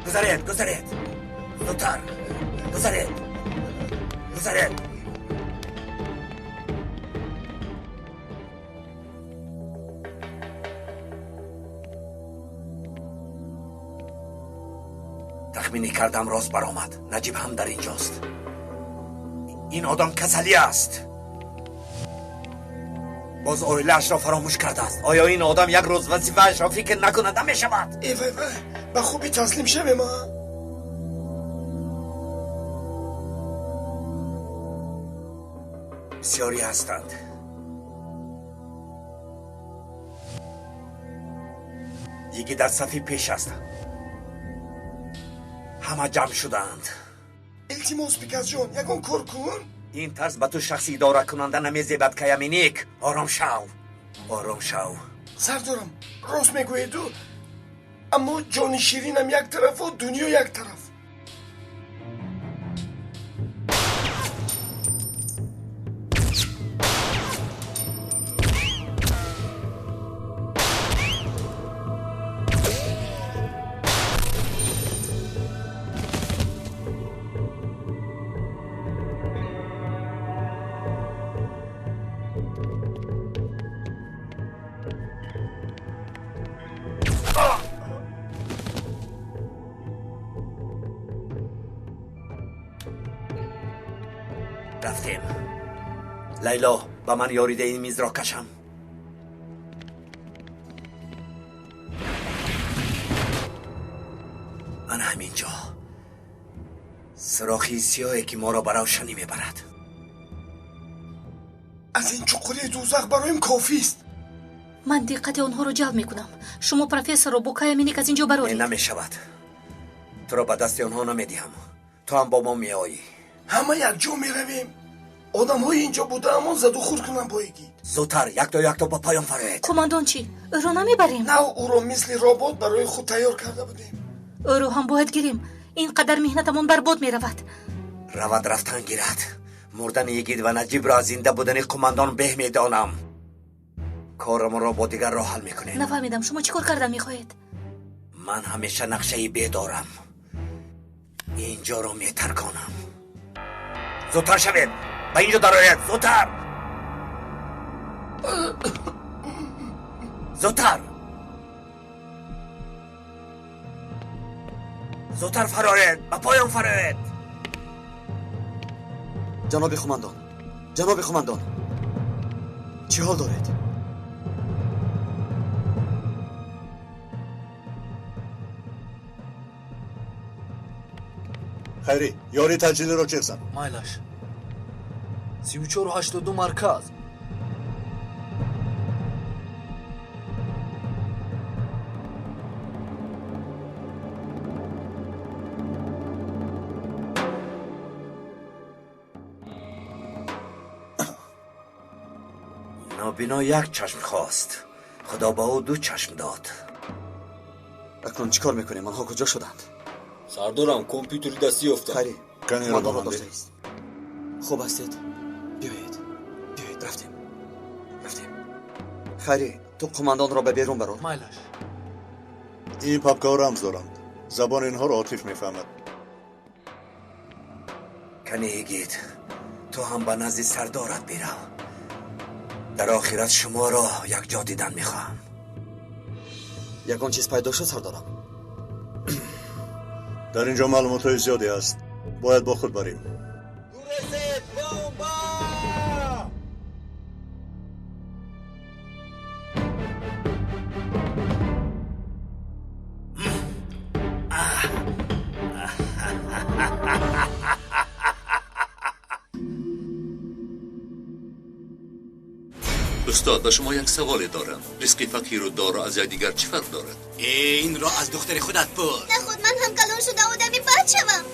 Гузаред, гузаред! Зудтар! Гузаред! Гузаред! Тахминӣ кардам рост баромад. Наҷиб ҳам дар инҷост. Ин одам касалӣ аст. Боз оилаашро фаромӯш кардааст. Оё ин одам як рӯз вазифаашро фикр накунад намешавад? Э вай вай, ба хубӣ таслим шавем, а? Бисёре ҳастанд. Йигит дар сафи пеш аст. Ҳама ҷамъ шудаанд. Илтимос, Пикасҷон, ягон кор кун. Ин тарз ба ту шахси идоракунанда намезебад, Каяминик. Ором шав, ором шав. Сардорам, рост мегӯеду, аммо ҷони ширинам як тарафу дунё як тараф. Рафтем. Лайло, ба ман ёрида ин мизро кашам. Ана ҳамин ҷо. Сирохи сиёҳе ки моро ба равшанӣ мебарад. Аз ин чуқурии дӯзах бароим кофист. Ман диққати онҳоро ҷалб мекунам. Шумо профессорро бо Каяминик аз ин ҷо бароред. Намешавад. Туро ба дасти онҳо намедиҳам. Ту ҳам бо мо меоӣ. Ҳама якҷо меравем. Одамҳои инҷо будаамон заду хурд кунанд бо йигит. Зудтар, якто якто ба поён фароед. Қумандон чӣ? Ӯро намебарем? Нав ӯро мисли робот барои худ тайёр карда будем. Ӯро ҳам бояд гирем. Ин қадар меҳнатамон барбод меравад. Равад рафтан гирад. Мурдани йигит ва Наҷибро аз зинда будани қумандон беҳ медонам. Корамонро бо дигар роҳ ҳал мекунем. Нафаҳмидам, шумо чӣ кор кардан мехоҳед? Ман ҳамеша нақшаи бе дорам. Инҷоро метарконам. Зудтар шавед! Ба инҷо дароед! Зудтар! Зудтар! Зудтар фароед! Ба поён фароед! Ҷаноби қумандон, ҷаноби қумандон, чӣ ҳол доред? Хайрӣ, ёри таҷилиро чеғ зан. Майлаш. 3482 марказ. Нобино як чашм хост, худо ба ӯ ду чашм дод. Акнун чӣ кор мекунем? Онҳо куҷо шуданд? Сардорам, компютери дастӣ ёфтам. Хайрӣ, қумандонро доштаист. Хуб ҳастед? Биёед, биёед, рафтем, рафтем. Хайрӣ, ту қумандонро ба берун барор. Майлаш. Ин папкаҳо рамз доранд. Забони инҳоро Отиф мефаҳмад. Кани йигит, ту ҳам ба назди сардорат бирав. Дар охират шуморо якҷо дидан мехоҳам. Ягон чиз пайдо шуд, сардорам? Дар инҷо маълумотҳои зиёде ҳаст. Бояд бо худ барем. Устод, ба шумо як саволе дорам. Ризқи фақиру доро аз якдигар чӣ фарқ дорад? Инро аз духтари худат пурс. Наход ман ҳам калон шуда одами бад шавам.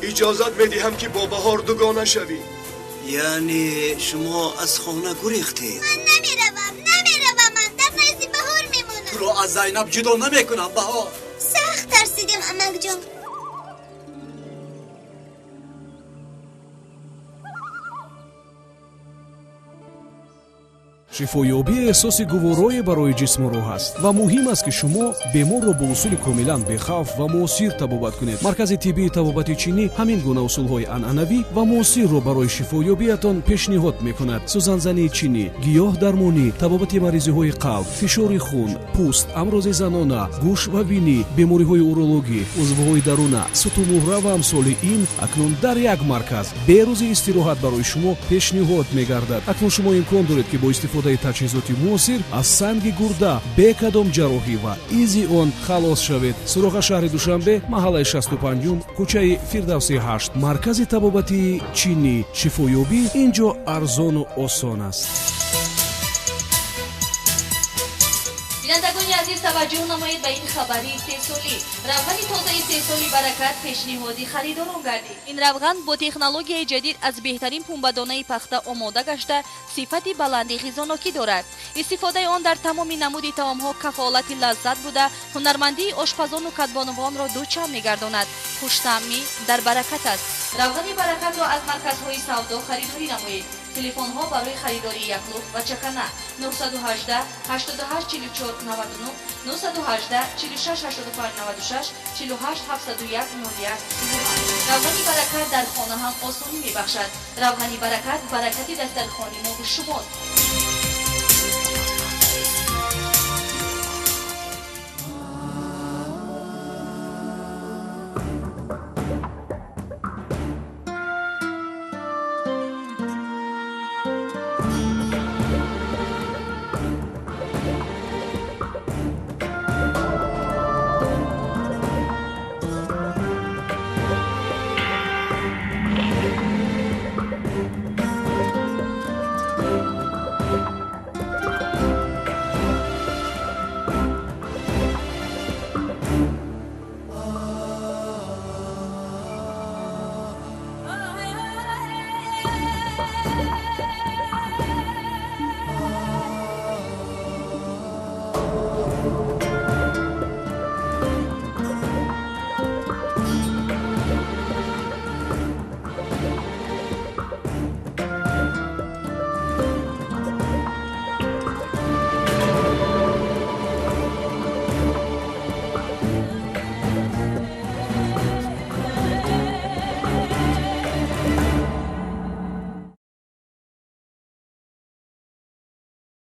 Иҷозат медиҳам, ки бо Баҳор дугона шавӣ. Яъне шумо аз хона гурехтед? Ман намеравам, намеравам, ман дар назди Баҳор мемонам. Туро аз Зайнаб ҷудо намекунам, Баҳор. Сахт тарсидем, амакҷон. Шифоёбӣ эҳсоси гуворое барои ҷисму рӯҳ аст ва муҳим аст, ки шумо беморро бо усули комилан бехавф ва муосир табобат кунед. Маркази тиббии табобати чинӣ ҳамин гуна усулҳои анъанавӣ ва муосирро барои шифоёбиятон пешниҳод мекунад. Сӯзанзании чинӣ, гиёҳ дармонӣ, табобати маризиҳои қалб, фишори хун, пӯст, амрози занона, гӯш ва бинӣ, бемориҳои урологӣ, узвҳои даруна, сутунмуҳра ва амсоли ин акнун дар як марказ бе рӯзи истироҳат барои шумо пешниҳод мегардад. Акнун шумо имкон доред, ки бо истифодаи таҷҳизоти муосир аз санги гурда бе кадом ҷарроҳӣ ва изи он халос шавед. Суроға: шаҳри Душанбе, маҳаллаи 65-ум, кӯчаи Фирдавси 8, маркази табобатии чинӣ. Шифоёбӣ ин ҷо арзону осон аст. Бинандагони азиз, таваҷҷӯҳ намоед ба ин хабари истеҳсолӣ. Равғани тозаи истеҳсоли Баракат пешниҳоди харидорон гардид. Ин равған бо технологияи ҷадид аз беҳтарин пунбадонаи пахта омода гашта, сифати баланди ғизонокӣ дорад. Истифодаи он дар тамоми намуди таомҳо кафолати лаззат буда, ҳунармандии ошпазону кадбонувонро дучанд мегардонад. Хуштаъмӣ дар Баракат аст. Равғани Баракатро аз марказҳои савдо харидорӣ намоед. Телефонҳо барои харидории яклухт ва чакана: 918 88 44 99, 918 46 85 96, 48 701 01 38. Равғани Баракат дар хона ҳам осонӣ мебахшад. Равғани Баракат баракати дастархони мо шумост.